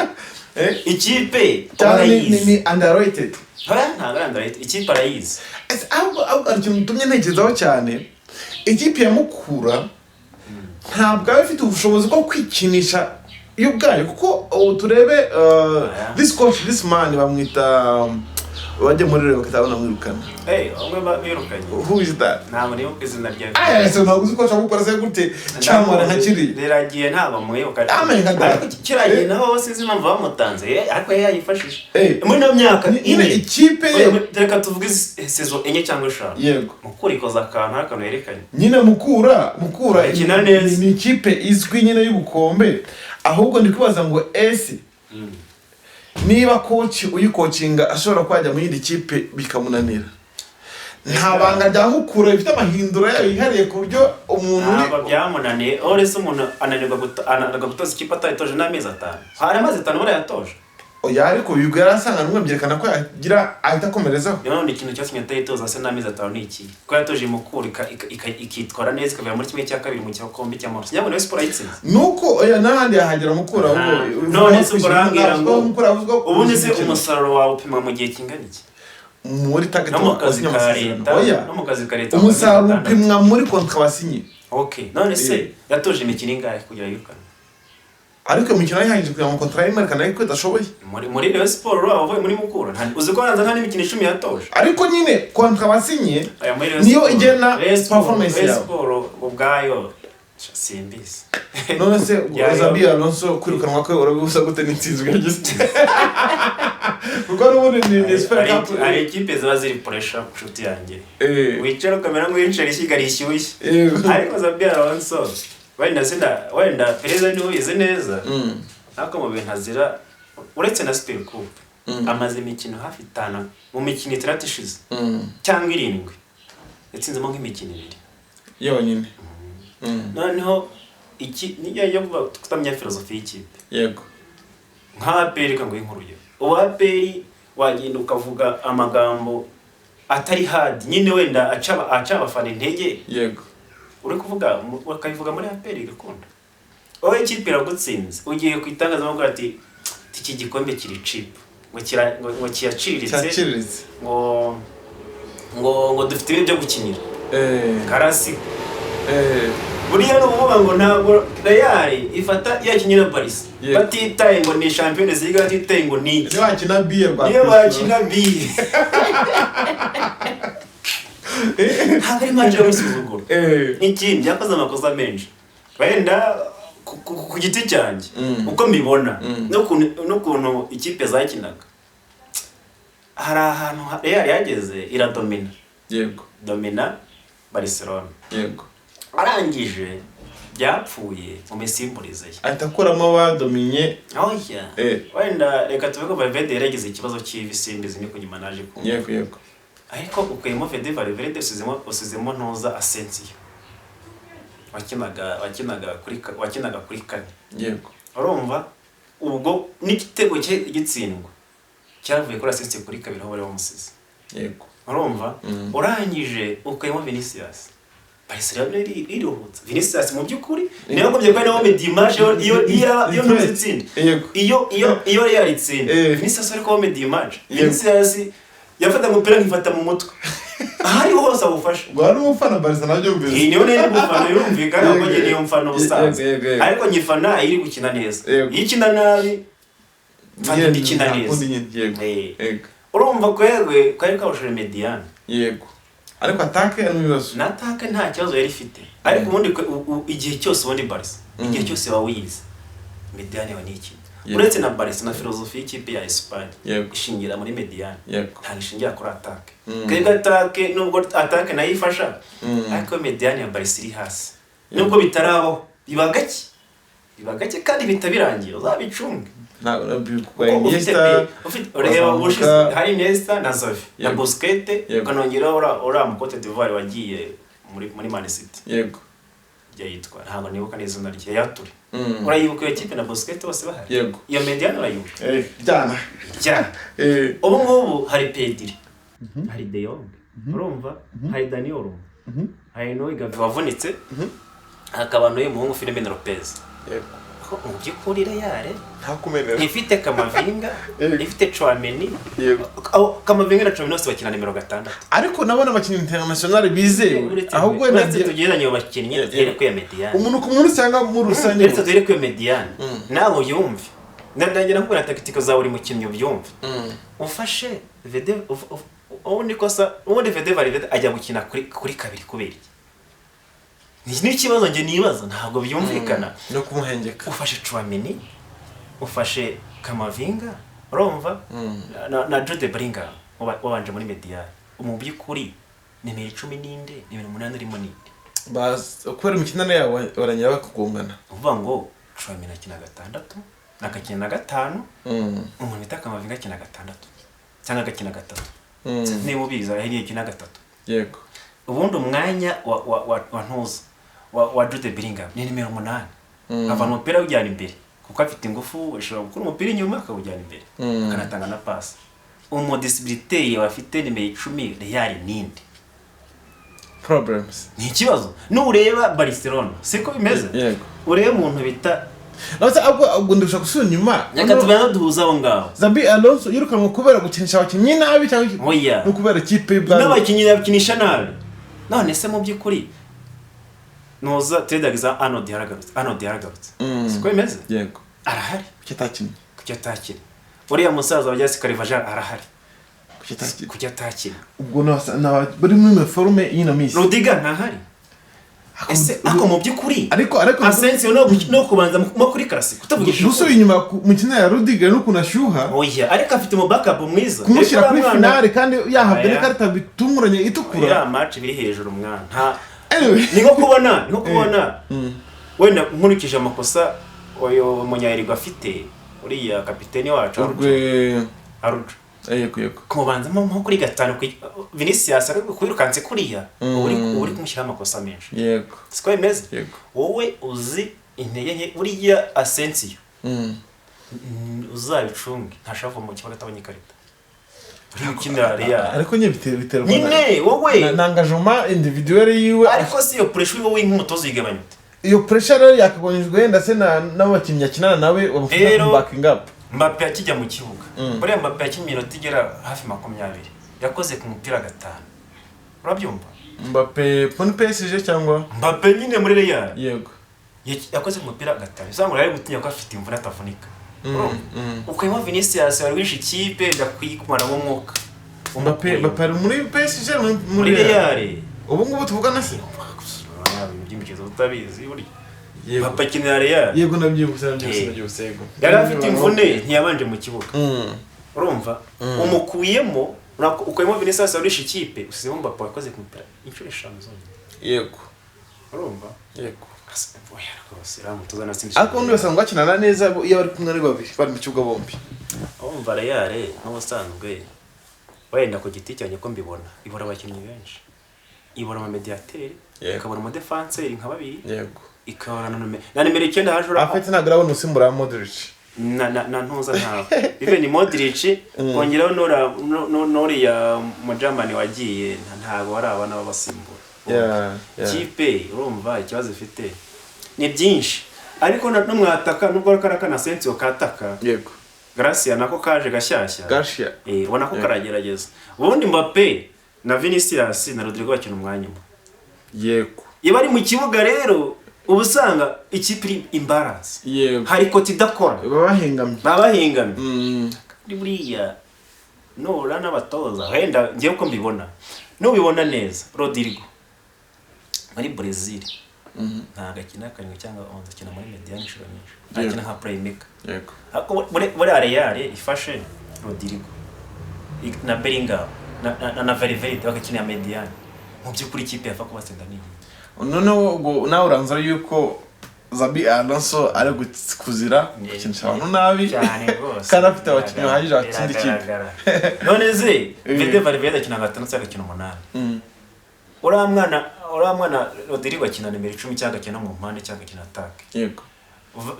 Ikipe Cyangwa ni arayizi. ni underrated. Oya, ntabwo ari underrated. Ikipe arayizi. Ese ahubwo hari ikintu utumye ntekerezaho cyane. Ikipe ya Mukura ntabwo aba ifite ubushobozi bwo kwikinisha yo ubwayo, kuko ubu turebe this coach, this man bamwita bajya muri rero bakaba banamwirukana. Bamwe birukanye. Who is that? Ntabwo nibuka izina rye. Aya, ese ntabwo uzi ko ashobora gukora se gute cyangwa nka kiriya? Riragiye, ntabwo mwibuka. Amenye nka data. Ariko kiragiye naho sinzi impamvu bamutanze, ariko yari yayifashije. Muri ino myaka Nyine ine. ikipe ye. Oya, reka tuvuge saison enye cyangwa eshanu. Mukura ikoza akantu, hari akantu yerekanye. Nyine Mukura Ikina neza. ni ikipe izwi nyine y'ubukombe. Ahubwo ndi kwibaza ngo ese niba coach uyikocinga ashobora kwajya mu yindi kipe bikamunanira, nta banga rya Mukura rifite amahinduro yayo yihariye ku buryo umuntu uri Ntabwo byamunaniye. Uretse umuntu ananirwa gutoza ikipe atayitoje n'amezi 5. Hari amezi 5 buriya yatoje. Oya, ariko bigwi yari asanganwe, byerekana ko yagira ahita akomerezaho. Niyo mpamvu ikintu cyatumye atayitoza se n'amezi 5 ni iki? Ko yatoje Mukura ikitwara neza, ikavira muri 1/2 mu gikombe cy'amahoro. Sinabona Rayon Sports ayitsinze. Nuko oya, n'ahandi yahagera Mukura ahubwo. None se urambwira ngo Mukura avuzweho ubundi se umusaruro wawe upimwa mu gihe kingana iki? Muri target No mu kazi wasinye ka amasezerano. leta, Oya, no mu kazi ka leta umusaruro 6. upimwa muri contrat wasinye. Okay, none se yatoje imikino ingahe kugira yirukane? Ariko imikino yihagije kugira ngo contrat yemerekane ko idashoboye. Muri Rayon Sports uraba avuye muri Mukura. Uzi ko haranze nta n'imikino 10 yatoje. Ariko nyine contrat wasinye Aya, muri Rayon niyo Sports- igena Rayon Sports- performance Rayon yawe. Sports ubwayo sha, simbizi. None se Yayo. Xabi Alonso kwirukanwa kwe urabibuza gute n'intsinzwe yagize? Kuko n'ubundi ni Super Cup. Hari ikipe ziba ziri pressure, nshuti yanjye. Wicara ukamera nk'uwicara ishyiga rishyushye. Ariko Xabi Alonso wenda sina, wenda Perez niwe ubizi neza. Ariko mu bintu azira, uretse na Super Cup, amaze imikino hafi itanu, mu mikino 6 ishize cyangwa 7, yatsinzemo nk'imikino ibiri Yonyine. Noneho iki niyo yo kuvuga kutamenya filozofi y'ikipe. Nka APR, reka nguhe nk'urugero. Ubu APR wagenda ukavuga amagambo atari hard nyine, wenda aca abafana intege. Uri kuvuga ukabivuga muri APR igakunda. Wowe ikipe iragutsinze, ugiye ku itangazamakuru ati iki gikombe kiri cheap, ngo kiraciriritse. Cyaciriritse. Ngo dufite ibintu byo gukinira. Karasi. Buriya ni ukuvuga ngo ntabwo Real ifata yakinnye na Barca batitaye ngo ni Champions League, batitaye ngo ni iki. Niyo bakina biye rwa Niyo bakina biye, ntabwo ari match yo gusuzugura. N'ikindi, yakoze amakosa menshi wenda ku giti cyanjye uko mbibona n'ukuntu ikipe zakinaga, hari ahantu Real yageze iradomina. Domina Barcelona. Arangije byapfuye mu misimburize ye. Ahita akuramo abadominye. Oya. Wenda reka tuve ko Valverde yari yagize ikibazo cy'ivi, simbizi, niko nyuma naje kumva. yego yego Ariko ukuyemo Fede Valverde, usizemo ntuza Asensio wakinaga kuri kane. Urumva ubwo n'igitego cye gitsindwa cyavuye kuri Asensio kuri kabiri aho bari bamusize. Urumva urangije ukuyemo Vinicius, Barcelona iruhutse. Vinicius mu by'ukuri niyo yagombye kuba niwo medimaje iyo ntuzi itsinda. Iyo Real itsinda, Vinicius ari kuba medimaje. Vinicius yafata umupira nkifata mu mutwe. Aho ariho hose awufasha. Ubwo hari umufana Barca nabyumvise. Iyi niyo nari gufana, birumvikana kuko njye niyo mfana ubusanzwe. Yego, yego, yego. Ariko nyifana iri gukina neza. Yego. Iyo ikina nabi, mfana indi ikina Nta neza. kundi nyine, yego. Yego. Urumva kwegwe kari kabushije médiane. Yego, ariko attaque harimo ibibazo. Na attaque nta kibazo yari ifite, ariko ubundi igihe cyose, ubundi Barca igihe cyose waba wiyizi médiane yawe ni iki. Uretse na Barca, na philosophie y'ikipe ya Espagne ishingira muri médiane, ntabwo ishingira kuri attaque. Twebwe attaque, nubwo attaque nayo ifasha, ariko médiane ya Barca iri hasi. Nubwo bitarabaho, biba gake, biba gake kandi bihita birangira, uzabicunge. Ntabwo Kuko ufite Iniesta ureba bazamuka. Ubushize hari Iniesta na Xavi na Busquets, ukanongeraho uriya mu Cote d'Ivoire wagiye muri Man City. Yitwa, ntabwo nibuka n'izina rye, Yature. Urayibuka iyo kipe na Busquets bose bahari? Yego. Iyo médiane urayibuka? Eh, byana. Cyane. Ubu ngubu hari Pedri, hari De Jong, urumva, hari Dani Olmo, hari n'uwo Gavi wavunitse, hakaba n'uyu muhungu Fermin Lopez. Ko mu by'ukuri Real Nta kumenera. ifite Camavinga, ifite Tchouameni. Aho Camavinga na Tchouameni bose bakina nimero 6. Ariko nabona abakinnyi international bizewe. Ahubwo wenda Uretse tugereranye abo bakinnyi, duhere kuri iyo médiane. Umuntu ku muntu cyangwa muri rusange? Uretse duhere kuri iyo médiane, nawe uyumve, ndagira nkubwira tactique za buri mukinnyi ubyumve. Ufashe Vede, ubundi kosa, ubundi Vede, Valverde ajya gukina kuri kabiri kubera iki? Ni ikibazo njye nibaza, ntabwo byumvikana. No kumuhengeka. Ufashe Tchouameni, ufashe Camavinga, urumva, na Jude Bellingham wabanje muri médiane, mu by'ukuri nimero 10 ninde? Nimero 8 urimo ninde? Kubera imikinire yabo barangira bakagongana. Uvuga ngo Tchouameni akina 6, agakina na 5, umuntu bita Camavinga akina 6 cyangwa agakina 3. Niba ubizi, aho akina 3. Ubundi umwanya wa ntuza wa Jude Bellingham ni nimero 8. Avana umupira awujyana imbere kuko afite ingufu, ashobora gukura umupira inyuma akawujyana imbere, akanatanga na pasi. Umudisibiliteri afite nimero 10 Real ninde? Problems. Ni ikibazo. Nureba Barcelona siko bimeze? Yego. Urebe umuntu bita Nawe ahubwo ndusha gusubira inyuma. Reka tubanze duhuze aho ngaho. Xabi Alonso yirukanwe kubera gukinisha abakinnyi nabi cyangwa iki? Oya. No kubera ikipe y'ubwami. N'abakinnyi bakinisha nabi. None se mu by'ukuri nuza Trent Alexander-Arnold yaragarutse, Arnold yaragarutse, siko bimeze? Yego. Arahari. Kuki atakinnye? Kuki atakina? Uriya musaza wa Jessica Carvajal arahari. Kuki atakinnye? Kuki atakina? Ubwo bari muri forme y'ino minsi. Rudiger ntahari ese? Ariko mu by'ukuri Ariko Asensio no kubanza mo kuri Clasico utavugisha Nusubira inyuma ku mukino ya Rudiger n'ukuntu ashyuha. Oya, ariko afite umu backup mwiza. Kumushyira Ariko kuri uriya mwana- finale kandi yahabwa Oya. n'ikarita bitunguranye itukura. Iriya match biri hejuru mwana, nta Anyway. Ni nko kubona wenda nkurikije amakosa uyu munyayirwa afite, uriya kapiteni wacu Urwe Arujo, Yego. kumubanzamo nko kuri 5 Vinicius ari kwirukanse kuriya, uba uri kumushyiraho amakosa menshi. Siko bimeze? Yego. Wowe uzi intege nke buriya Asensio, uzabicunge ntashobora kuva mu kibuga atabonye ikarita uri gukinira Real. Ariko nyine biterwa Nyine wowe na engagement individuel yiwe. Ariko si iyo pressure, wowe nk'umutoza uyigabanya ute? Iyo pressure rero yakagabanyijwe wenda se n'abakinnyi akinana nawe bamufasha Rero- backing up. Mbappe akijya mu kibuga, buriya Mbappe yakinnye iminota igera hafi 20, yakoze ku mupira 5, urabyumva? Mbappe muri PSG cyangwa? Mbappe nyine muri Real. Yego. Yakoze ku mupira 5, usanga yari gutinya ko afite imvune atavunika. Urumva? Ukuyemo Vinicius wari wishe ikipe, ndakuyikumaramo umwuka. Mbappe ari muri PSG muri muri Real. Ubu ngubu tuvugana se? Ibintu by'imikino utabizi burya. Yego. Mbappe akinira Real. Yego, nabyibutse, nabyibutse, yego. Yari afite imvune, ntiyabanje mu kibuga. Urumva, umukuyemo, ukuyemo Vinicius wari wishe ikipe, usizemo Mbappe wakoze ku mupira inshuro 5 zonyine. Urumva? Yego. Oya rwose, uriya mutoza natsinze. Ariko ubundi basanga bakinana neza iyo bari kumwe ari babiri, bari mu kibuga bombi. Urumva, Real n'ubusanzwe wenda ku giti cyanjye ko mbibona, ibura abakinnyi benshi, ibura amamediateri, ikabura umudefanseri nka babiri, ikabura na nimero 9 haje ura Afite, ntabwo arabona usimbura wa Modric. Na ntuza ntawe, even Modric, kongeraho n'uriya mujamani wagiye, ntabwo bari abana b'abasimbura. Kipe urumva ikibazo ifite ni byinshi, ariko n'umwataka nubwo kariya na Asensio kataka. Gracia nako kaje gashyashya. Garcia. Ubona ko karagerageza. Ubundi Mbappe Na Vinicius na Rodrigo bakina umwanya umwe. Iyo bari mu kibuga rero, uba usanga ikipe iri imbalance. Hari côté idakora. Baba bahengamye. Baba bahengamye. Kandi buriya nura n'abatoza, wenda ngewe uko mbibona, nubibona neza, Rodrigo muri Brazil ntabwo akina karindwi cyangwa 11, akina muri médiane inshuro nyinshi, akina nka playmaker. Ariko muri Real ifashe Rodrigo na Bellingham na Valverde bagakina médiane, mu by'ukuri ikipe yapfa kubatsinda ni iyi. Noneho ubwo nawe uranzura yuko Xabi Alonso ari kuzira gukinisha abantu nabi Cyane rwose. kandi afite abakinnyi bahagije batsinda ikipe. Biragaragara. None se Fede Valverde akina gatandatu cyangwa agakina umunani? Uriya mwana Rodrigo akina nimero 10 cyangwa akina mu mpande cyangwa akina attaque.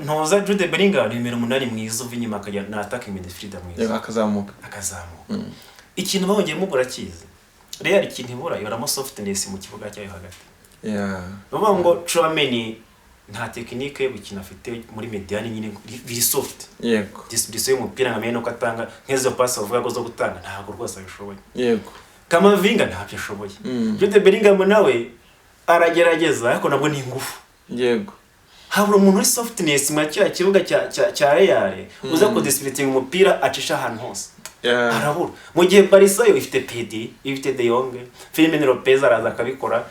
Ntoza Jude Bellingham ni nimero 8 mwiza, uva inyuma akajya na attacking midfielder mwiza. Yego, akazamuka. Akazamuka. Ikintu bongeyemo urakizi, Real ikintu ibura, iburamo softness mu kibuga cyayo hagati. Ni ukuvuga ngo Tchouameni nta technique yo gukina afite muri médiane nyine biri soft. Distribution y'umupira, nka nuko atanga nk'izo passe bavuga ko zo gutanga, ntabwo rwose abishoboye. Kamavinga ntabyo ashoboye. Jude Bellingham nawe aragerageza, ariko nabwo ni ingufu. Habura umuntu uri softness mu kiriya kibuga cya Real, uza kudistributinga umupira acisha ahantu hose. Arabura. Mu gihe Barca yo ifite Pedri, ifite De Jong, Fermin Lopez araza akabikora,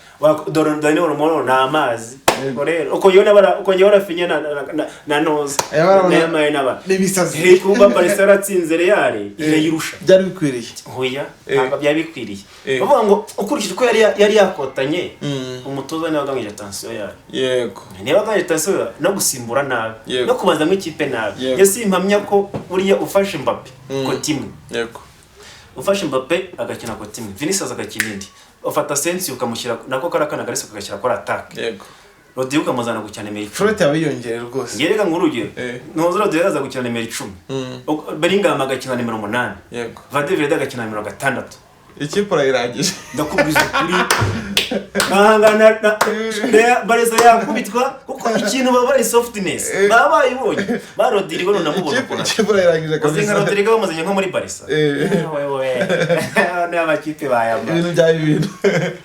Dani Olmo ni amazi. Ubwo rero uko yona bara, uko yona Raphinha na Noza na Yamal n'aba N'ibisazi. Kumba Barca yaratsinze Real irayirusha. Byari bikwiriye. Hoya, ntabwo byari bikwiriye. Bavuga ngo ukurikije uko yari yakotanye, umutoza niwe wagabanyije attention yayo. Niba wagabanyije attention no gusimbura nabi, no kubanzamo ikipe nabi. Njye simpamya ko buriya ufashe Mbappe côté imwe, ufashe Mbappe agakina côté imwe, Vinicius agakina indi, ufata Asensio ukamushyira nako kariya kana Garcia ukagashyira kuri attaque, Rodrigo ukamuzana gukina nimero 10. Forte yaba yiyongereye rwose. Ngiye reka nk'urugero, ntuzi Rodrigo aza gukina nimero 10, Bellingham agakina nimero 8, Valverde agakina nimero 6. Ikipe urayirangije. Ndakubwiza ukuri, nkahangana na Barca yakubitwa, kuko ikintu baba ari softness baba bayibonye ba Rodrigo, none namubona Ikipe ukuntu ikipe urayirangije uzi nka kabisa. Rodrigo bamuzanye nko muri Barca. Wewe niyo amakipe bayamba. Ibintu byaba ibintu.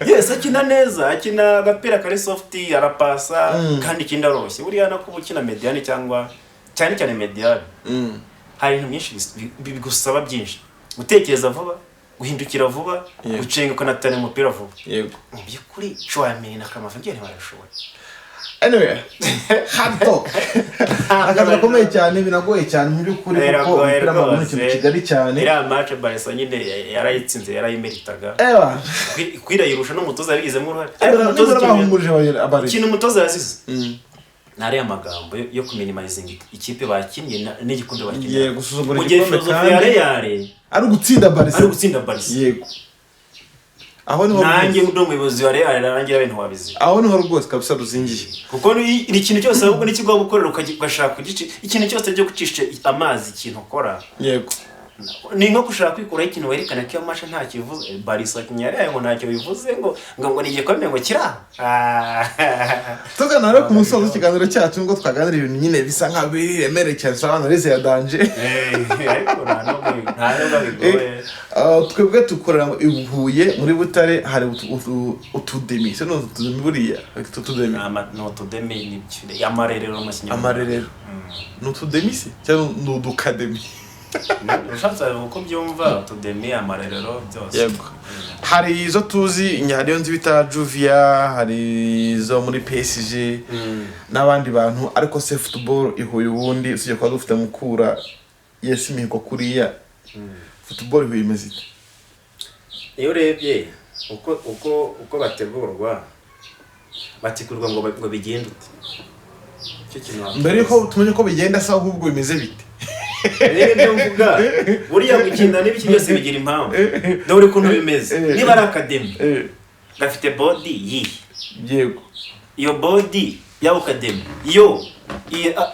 Yes, akina neza, akina agapira kari soft, arapasa, kandi ikindi aroroshye. Buriya no kuba ukina médiane, cyangwa cyane cyane médiane, hari ibintu byinshi bigusaba byinshi: gutekereza vuba, guhindukira vuba, gucenga, ukanatana umupira vuba. Mu by'ukuri Tchouameni na Kamavinga ntibarabishoboye. Anyway, hard talk, akazi gakomeye cyane, binagoye cyane mu by'ukuri, kuko Biragoye umupira w'amaguru ni rwose. ikintu kigari cyane. Iriya match Barca nyine yarayitsinze, yarayimeritaga. Ewa. Kwirayirusha n'umutoza yabigizemo uruhare, ariko umutoza Nibura bahumurije abari. ikintu umutoza yazize ni ariya magambo yo kuminimizinga ikipe bakinnye n'igikombe bakinnye, Gusuzugura mu gihe igikombe filozofi ya kandi Real ari ugutsinda Barca. Ari ugutsinda Barca. Yego, aho niho Nanjye rwose. ndi umuyobozi wa Real, narangira ibintu wabizi. Aho niho rwose kabisa ruzingiye. Kuko ni ikintu cyose ahubwo n'ikigo gukorera ugashaka kugici ikintu cyose cyo gucisha amazi ikintu ukora, ni nko gushaka kwikuraho ikintu werekana ko iyo match ntacyo bivuze. Barca kinnye Real ngo ntacyo bivuze, ngo ni igikombe ngo kira. Tugana rero ku musozo w'ikiganiro cyacu, ngo twaganira ibintu nyine bisa nkaho biremereye cyane, turabona reze ya danger. Ariko nta nubwo bigoye. Twebwe dukorera i Huye muri Butare, hari utudemi, se ni utudemi buriya? Utudemi. Ni utudemi, nibyo, amarerero mu Kinyarwanda. Amarerero ni utudemi se cyangwa ni udukademi? Ushatse uko byumva, utudemi, amarerero, byose. Yego, hari izo tuzi, hari iyo nzi bita Juvia, hari izo muri PSG n'abandi bantu. Ariko se football i Huye ubundi, usibye kuba dufite Mukura yesi imihigo kuriya, football i Huye imeze ite? Iyo urebye uko bategurwa ngo bigende ute, icyo kintu wakwibaza. Mbere yuko tumenye ko bigenda se, ahubwo bimeze bite? Rero ibyo mvuga, buriya gukina n'ibiki byose bigira impamvu. Dore ukuntu bimeze: niba ari academy, gafite board yihe? Iyo board y'abo academy yo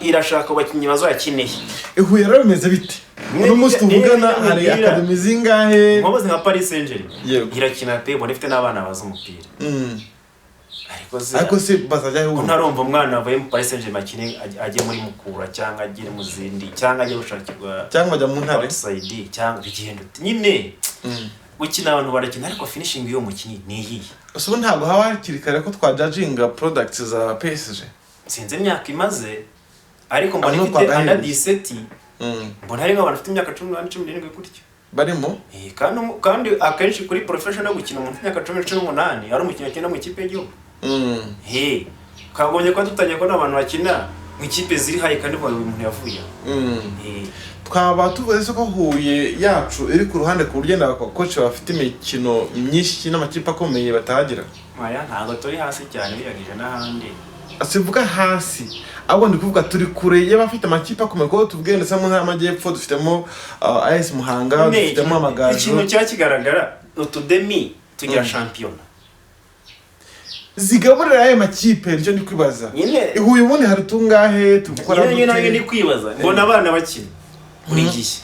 irashaka abakinnyi bazakineye. I Huye rero bimeze bite uno munsi tuvugana? Hari academy zingahe? Nkobozi nka Paris Saint-Germain irakina pe, ubona ifite n'abana bazi umupira, ariko se Ariko se bazajya ko he? ntarumva umwana wavuye mu Paris Saint-Germain akine, ajye muri Mukura cyangwa ajye mu zindi cyangwa ajye gushakirwa Cyangwa bajya mu Ntare. outside, cyangwa bigenda ute nyine? Gukina abantu barakina, ariko finishing y'uwo mukinnyi ni iyihe? Ese ubu ntabwo haba hakiri kare ko twajudginga products za PSG? Sinzi imyaka imaze, ariko mbona Aho ifite twagahereye. under 17. Mbona hari nk'abantu bafite imyaka 18, 17 gutyo. Barimo. Kandi akenshi kuri professional gukina, umuntu ufite imyaka 18 ari umukinnyi akina mu ikipe y'igihugu. He kagombye kuba dutangiye kubona abantu bakina mu ikipe ziri high, kandi ubu umuntu yavuye aho. Twaba tuvuze se ko Huye yacu iri ku ruhande, ku buryo na coach bafite imikino myinshi n'amakipe akomeye batahagira? Aya, ntabwo turi hasi cyane ugereranyije n'ahandi. Sivuga hasi, ahubwo ndi kuvuga turi kure y'abafite amakipe akomeye, kuko tuvuge ndetse mu Ntara y'Amajyepfo dufitemo AS Muhanga, Nyine, dufitemo Amagaju. Ikintu kiba kigaragara, utudemi tugira shampiyona. Zigaburira ayo makipe, nicyo ndi kwibaza. Nyine. I Huye ubundi hari tungahe tugukora? Nyine nanjye ndi kwibaza, mbona abana bakina buri gihe,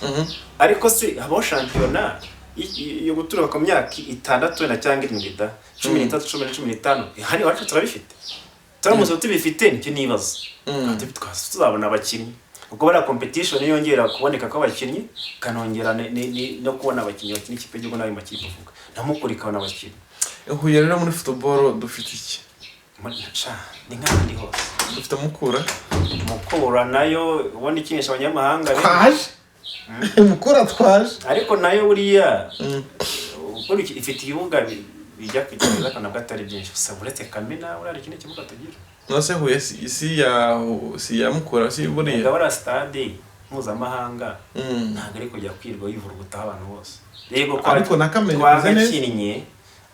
ariko se habaho shampiyona yo guturuka ku myaka 6 wenda cyangwa 7 da, 13, 10, 15? Hano iwacu turabifite? Turamutse tubifite, nicyo nibaza. Twaba tuzabona abakinnyi, ubwo bariya competition yongera kuboneka kw'abakinnyi, ikanongera no kubona abakinnyi bakina ikipe y'igihugu n'ayo makipe uvuga, na Mukura ikabona abakinnyi. Huye rero muri football dufite iki? Sha, ni nk'ahandi hose. Dufite Mukura. Mukura nayo ubundi ikinisha abanyamahanga benshi. Twaje Mukura, twaje. Ariko nayo buriya ukora ifite ibibuga bijya kugeza, ariko nabwo atari byinshi gusa, uretse Kamena buriya hari ikindi kibuga tugira. Nose Huye si ya Mukura si buriya? Ubwo buriya stade mpuzamahanga ntabwo ari kujya kwirwa yivurugutaho abantu bose, yego. Ariko na Kamena ikoze neza. Twagakinnye,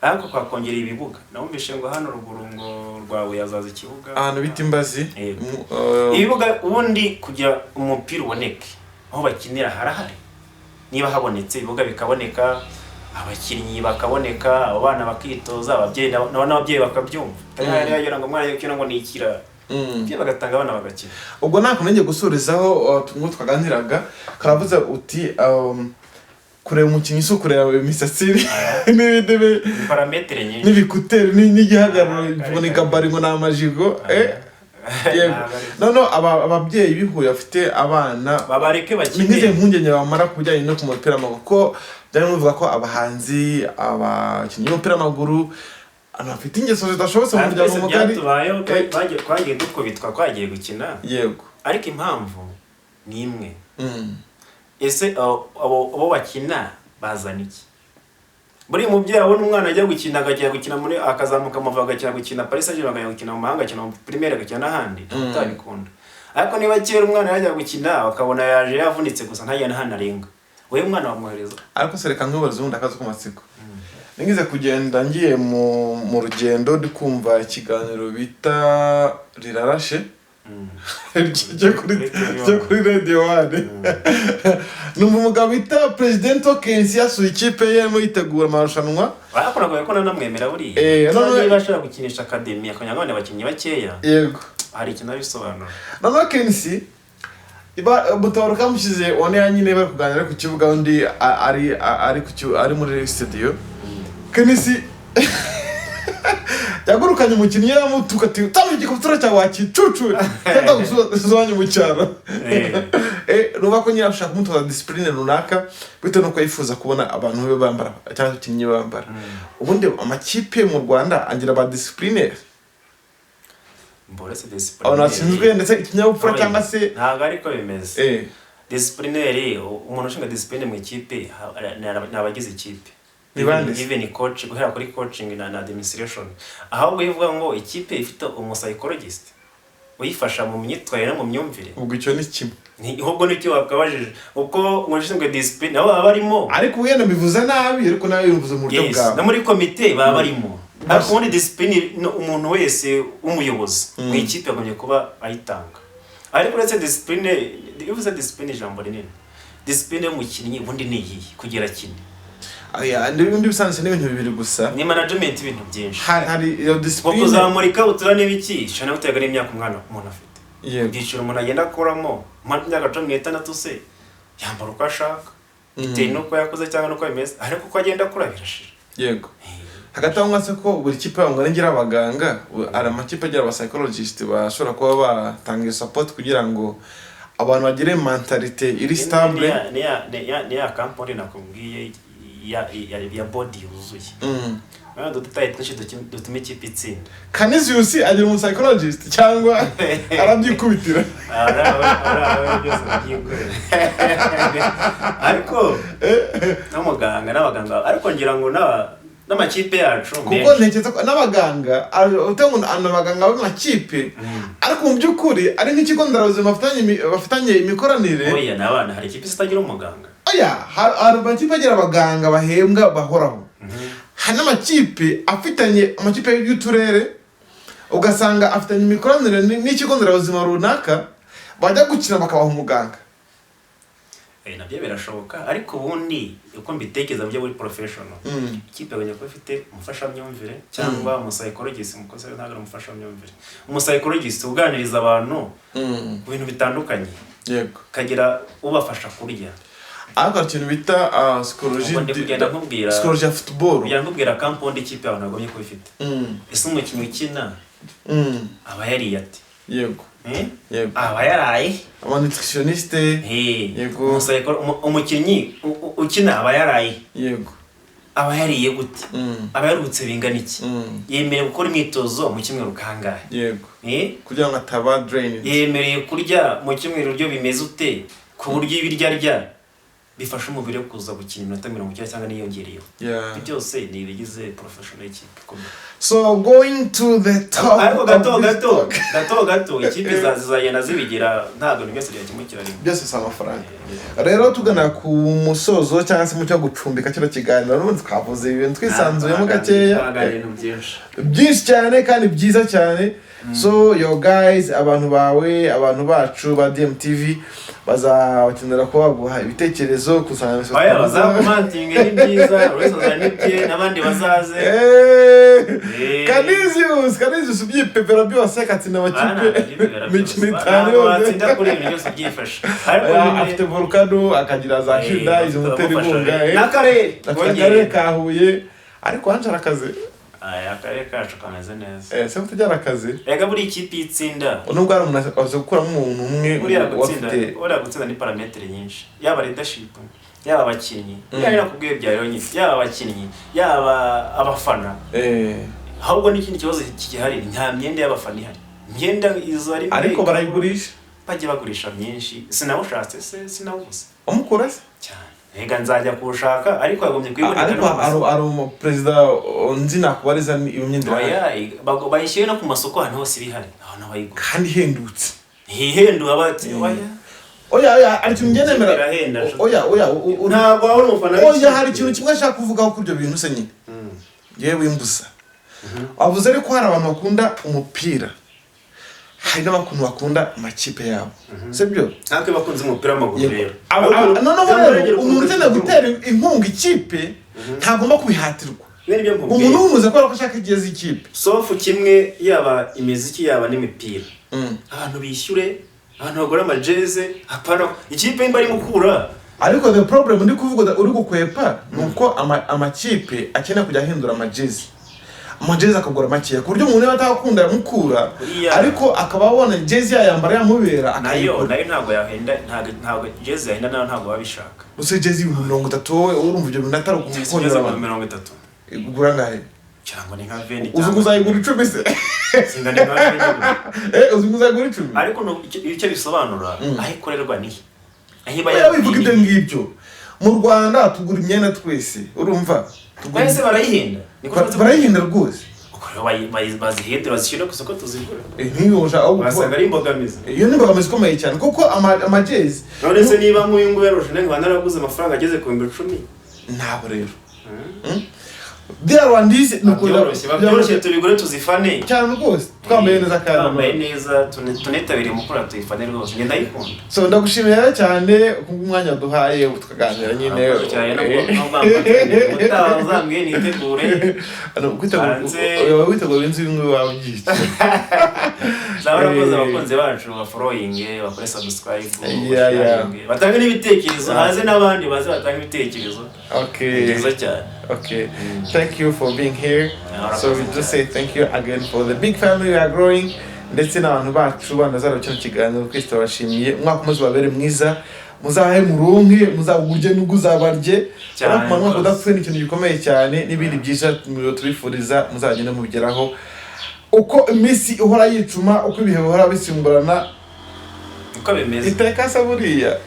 ariko twakongera ibibuga. Numvise ngo hano ruguru ngo rwawe yazaza ikibuga. Ahantu bita Imbazi. Yego. Mu Ibibuga ubundi kugira umupira uboneke, aho bakinira harahari. Niba habonetse ibibuga bikaboneka, abakinnyi bakaboneka, abo bana bakitoza, ababyeyi nabo n'ababyeyi bakabyumva, atari hariya yagira ngo umwana yakina ngo ni ikirara. Ababyeyi bagatanga abana bagakina. Ubwo nta kuntu ngiye gusubizaho ngo twaganiraga, karavuze uti kureba umukinnyi si ukureba imisatsi n'ibindi Paramètres nyinshi. N'ibikuteri n'igihagararo. Ah, ngo ni kare, gabari, ngo ni amajigo, yego. Ntabwo ari- Noneho ababyeyi b'ihuye bafite abana, babareke ni bakine. nk'izi mpungenge bamara ku bijyanye no ku mupira w'amaguru, kuko byari bivuga ko abahanzi, abakinnyi b'umupira w'amaguru, abantu bafite ingeso zidashobotse mu muryango Twese mugari. byatubayeho, twagiye dukubitwa twagiye gukina. Ariko impamvu ni imwe. Ese abo bakina bazana iki? Buri mubyeyi abona umwana ajya gukina, akajya gukina muri, akazamuka amavubi, agakina gukina Paris Saint-Germain, akajya gukina mu mahanga, akina mu Premier, agakina n'ahandi, ntabwo utabikunda. Ariko niba kera umwana yajya gukina bakabona yaje yavunitse gusa, ntajya n'ahandi arenga, wowe mwana wamwohereza? Ariko se reka nkwibarize ubundi akazi k'amatsiko. Nigeze kugenda ngiye mu rugendo, ndi kumva ikiganiro bita Rirarashe cyo kuri Radio One, numva umugabo bita President Kensi yasuye ikipe ye arimo yitegura amarushanwa. Bakoraga ko nanamwemera buriya. Niba ashobora gukinisha academy akongera abana abakinnyi bakeya, hari ikintu abisobanura. Noneho Kensi Mutabaruka kamushyize one ya nyine, bari kuganira ku kibuga, undi ari muri studio. Kensi yagurukanye umukinnyi yaramutuka ati: "Utanga igikabutura cyawe wakicucu, cyangwa gusubiza mu cyaro." Ruba ko nyine ashaka kumutoza discipline runaka bitewe n'uko yifuza kubona abantu be bambara cyangwa abakinnyi bambara. Ubundi amakipe mu Rwanda agira ba discipline, Mborese. abantu bashinzwe ndetse ikinyabupfura cyangwa se? Ntabwo ariko bimeze. Disciplinary, umuntu ushinzwe discipline mu ikipe ni abagize ikipe. Ni bande se? Even coach, guhera kuri coaching na administration. Ahubwo iyo uvuga ngo ikipe ifite umupsychologist uyifasha mu myitwarire no mu myumvire. Ubwo icyo ni kimwe. Ahubwo nicyo wakabajije, uko umuntu ushinzwe discipline nabo baba barimo. Ariko wenda mbivuze nabi, ariko nawe bivuze mu buryo Yes, bwawe. No muri komite baba barimo, ariko ubundi discipline no umuntu wese w'umuyobozi mu ikipe agombye kuba ayitanga. Ariko uretse discipline, iyo uvuze discipline, ijambo rinini, discipline y'umukinnyi ubundi ni iyihe kugira akine? Aya, n'ibindi bisanzwe ni ibintu bibiri gusa. Ni management, ibintu byinshi. Hari iyo Nko discipline. kuzamura ikabutura n'ibiki ishobora guterwa n'imyaka umwana umuntu afite. Ibyiciro umuntu agenda akuramo, mu myaka 16 se yambara uko ashaka bitewe n'uko yakuze cyangwa n'uko bimeze, ariko uko agenda akura birashira. Yego. Hagati aho ngaho se ko buri kipe ngo igira abaganga, hari amakipe agira aba psychologist bashobora kuba batanga iyo support kugira ngo abantu bagire mentalité iri stable? Ni ya kampani nakubwiye. ya body yuzuye. Urabona udutaye twinshi dutuma ikipe itsinda. Canisius agira umu psychologist cyangwa arabyikubitira? Ari byose babyikorera, ariko n'umuganga n'abaganga, ariko ngira ngo n'amakipe yacu Kuko menshi. ntekereza ko n'abaganga, uvuga ngo ni abaganga b'amakipe, ariko mu by'ukuri ari nk'ikigo nderabuzima bafitanye imikoranire. Oya, ni abana, hari ikipe zitagira umuganga. Oya, hari amakipe agira abaganga bahembwa bahoraho, hari n'amakipe afitanye, amakipe y'uturere ugasanga afitanye imikoranire n'ikigo nderabuzima runaka, bajya gukina bakabaha umuganga. Nabyo birashoboka, ariko ubundi uko mbitekereza mu buryo buri professional, ikipe yagomba kuba ifite umufashamyumvire cyangwa umupsychologist. Umukozi we ntabwo ari umufashamyumvire, umupsychologist uganiriza abantu ku bintu bitandukanye, kagira ubafasha kurya. Ariko hari ikintu bita psychologie. Ubwo ndi kugenda nkubwira Psychologie ya football. Kugenda nkubwira compound ikipe abantu bagombye kuba ifite. Ese umukinnyi ukina aba yariye ate? Eh? Yego. Aba yaraye? Aba nutritionniste. Yego. Umukinnyi ukina aba yaraye? Aba yariye gute? Aba yaruhutse bingana iki? Yemerewe gukora imyitozo mu cyumweru kangahe? Eh? Kugira ngo ataba drained. Yemerewe kurya mu cyumweru ibiryo bimeze ute, ku buryo ibiryo arya bifasha umubiri we kuza gukina iminota 90 cyangwa niyongereyeho? Ibyo byose ni ibigize professional y'ikipe ikomeye. So going to the top Ariko gato of this gato talk. gato gato, ikipe zizagenda zibigira, ntabwo ibintu byose byakemukira rimwe. Byose si amafaranga. Rero tugana ku musozo cyangwa se mu cyo gucumbika kino kiganiro, n'ubundi twavuze ibintu twisanzuyemo gakeya. Twaganiriye ibintu byinshi. Byinshi cyane kandi byiza cyane. So yo guys, abantu bawe, abantu bacu ba DMTV bazabakenera kuba baguha ibitekerezo ku nsanganyamatsiko Oya, twavuze. Bazakomantinge, ni byiza, buri wese azana ibye n'abandi bazaze. Canisius, Canisius ubyipepera byose akatsinda amakipe imikino itanu Ntabwo yose. watsinda kuri ibintu byose byifashe, ariko Oya, nyine afite Volcano, akagira za Hyundai zimutera inkunga, n'akarere. Afite akarere ka Huye, ariko Ange arakaze. Aya, akarere kacu kameze neza. Se kutajyana akazi. Rega buri ikipe itsinda. Nubwo hari umuntu aza gukuramo umuntu umwe Buriya gutsinda, wafite buriya gutsinda ni paramètre nyinshi, yaba leadership, yaba abakinnyi, yaba nakubwiye bya rero nyine, yaba abakinnyi, yaba abafana. Ahubwo n'ikindi kibazo kigihari, nta myenda y'abafana ihari, imyenda izo ari Ariko barayigurisha. Bajya bagurisha myinshi. Sinawushatse se? Sinawubuze. Umukura se? Cyane, rega nzajya kuwushaka, ariko yagombye kuyiboneka Ariko no ku masoko. hari umuperezida nzi nakubariza iyo myenda irahari. Oya, bayishyire no ku masoko, ahantu hose ibihari, abantu bayigura. Kandi ihendutse. Ntihenduka bati oya. Oya, hari ikintu ngenda nemera. Irahenda. Oya, Ntabwo waba uri umufana Oya, w'ikipe. hari ikintu kimwe ashaka kuvugaho kuri ibyo bintu se nyine. Yewe, imbuza wavuze, ariko hari abantu bakunda umupira, hari n'abakuntu bakunda amakipe yabo, sibyo? Natwe bakunze umupira w'amaguru rero. Noneho rero umuntu ukeneye gutera inkunga ikipe ntagomba kubihatirwa. Nibyo nkubwiye. Umuntu wumuze kubera ko ashaka igeze ikipe. Sauf kimwe, yaba imiziki, yaba n'imipira, abantu bishyure, abantu bagura amajeze, hapana ikipe nimba ari Mukura. Ariko the problem ndi kuvuga uri gukwepa ni uko amakipe akeneye kujya ahindura amajezi, amajezi akagura makeya, ku buryo umuntu niba atakunda Mukura, ariko akaba abona jezi yayambara yamubera, Nayo akayigura. Nayo ntabwo yahenda, ntabwo jezi yahenda, nayo ntabwo baba bishaka. Use jezi 30,000, wowe urumva ibyo bintu atari Jezi ukukongera ibihumbi abantu? 30. Igura angahe? Cyangwa ni nka 20. Uzi ngo uzayigura 10 se? Singa ni nka 20. Uzi ngo uzayigura 10? Ariko icyo bisobanura, aho ikorerwa ni aho iba. Oya, wivuga ibyo ngibyo. Mu Rwanda tugura imyenda twese, urumva? Bahise barayihinda. Niko ushatse kuvuga? Barayihinda rwose. Ubwo rero bazihindura, bazishyire ku isoko tuzigure. Nk'iyo ushaka aho Wasanga ari imbogamizi. Iyo ni imbogamizi ikomeye cyane, kuko amajezi None se niba nk'uyu nguyu yarusha nkaba naraguze amafaranga ageze ku 10,000? Ntabwo rero bya Rwandise ni Byoroshye, byoroshye, tubigure tuzifane. Cyane rwose, twambaye neza kandi. Twambaye neza, tunitabire Mukura, tuyifane rwose, ngenda ndayikunda. So ndagushimiye rero cyane kubw'umwanya waduhaye tukaganira nyine. Urakoze cyane no utaha uzambwiye nitegure. Ano, kwitegura witegura inzu y'imwe wawe ugiye. Zaba urakoze. Abakunzi bacu bafollowinge, bakore subscribe, basharinge, batange n'ibitekerezo, haze n'abandi baze batange ibitekerezo. Ni byiza cyane. Okay, thank you for being here. Yeah, So we just say thank you again for the big family we are growing. Ndetse n'abantu bacu banazara kino kiganiro, twese turabashimiye. Umwaka umaze ubabere mwiza, muzahe muronke, muzawurye n'ubwo uzabarye. Cyane Urabona, umwaka rwose. udapfuye ni ikintu gikomeye cyane, n'ibindi byiza tubifuriza muzagende mubigeraho. Uko iminsi ihora yicuma, uko ibihe bihora bisimburana, Uko bimeze. Iteka se buriya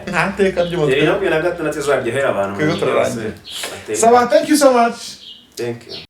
nta teka ry'umutwe. 2026 izaryohera abantu. Twebwe muri turarangiye. byose. Sawa, thank you so much. Thank you.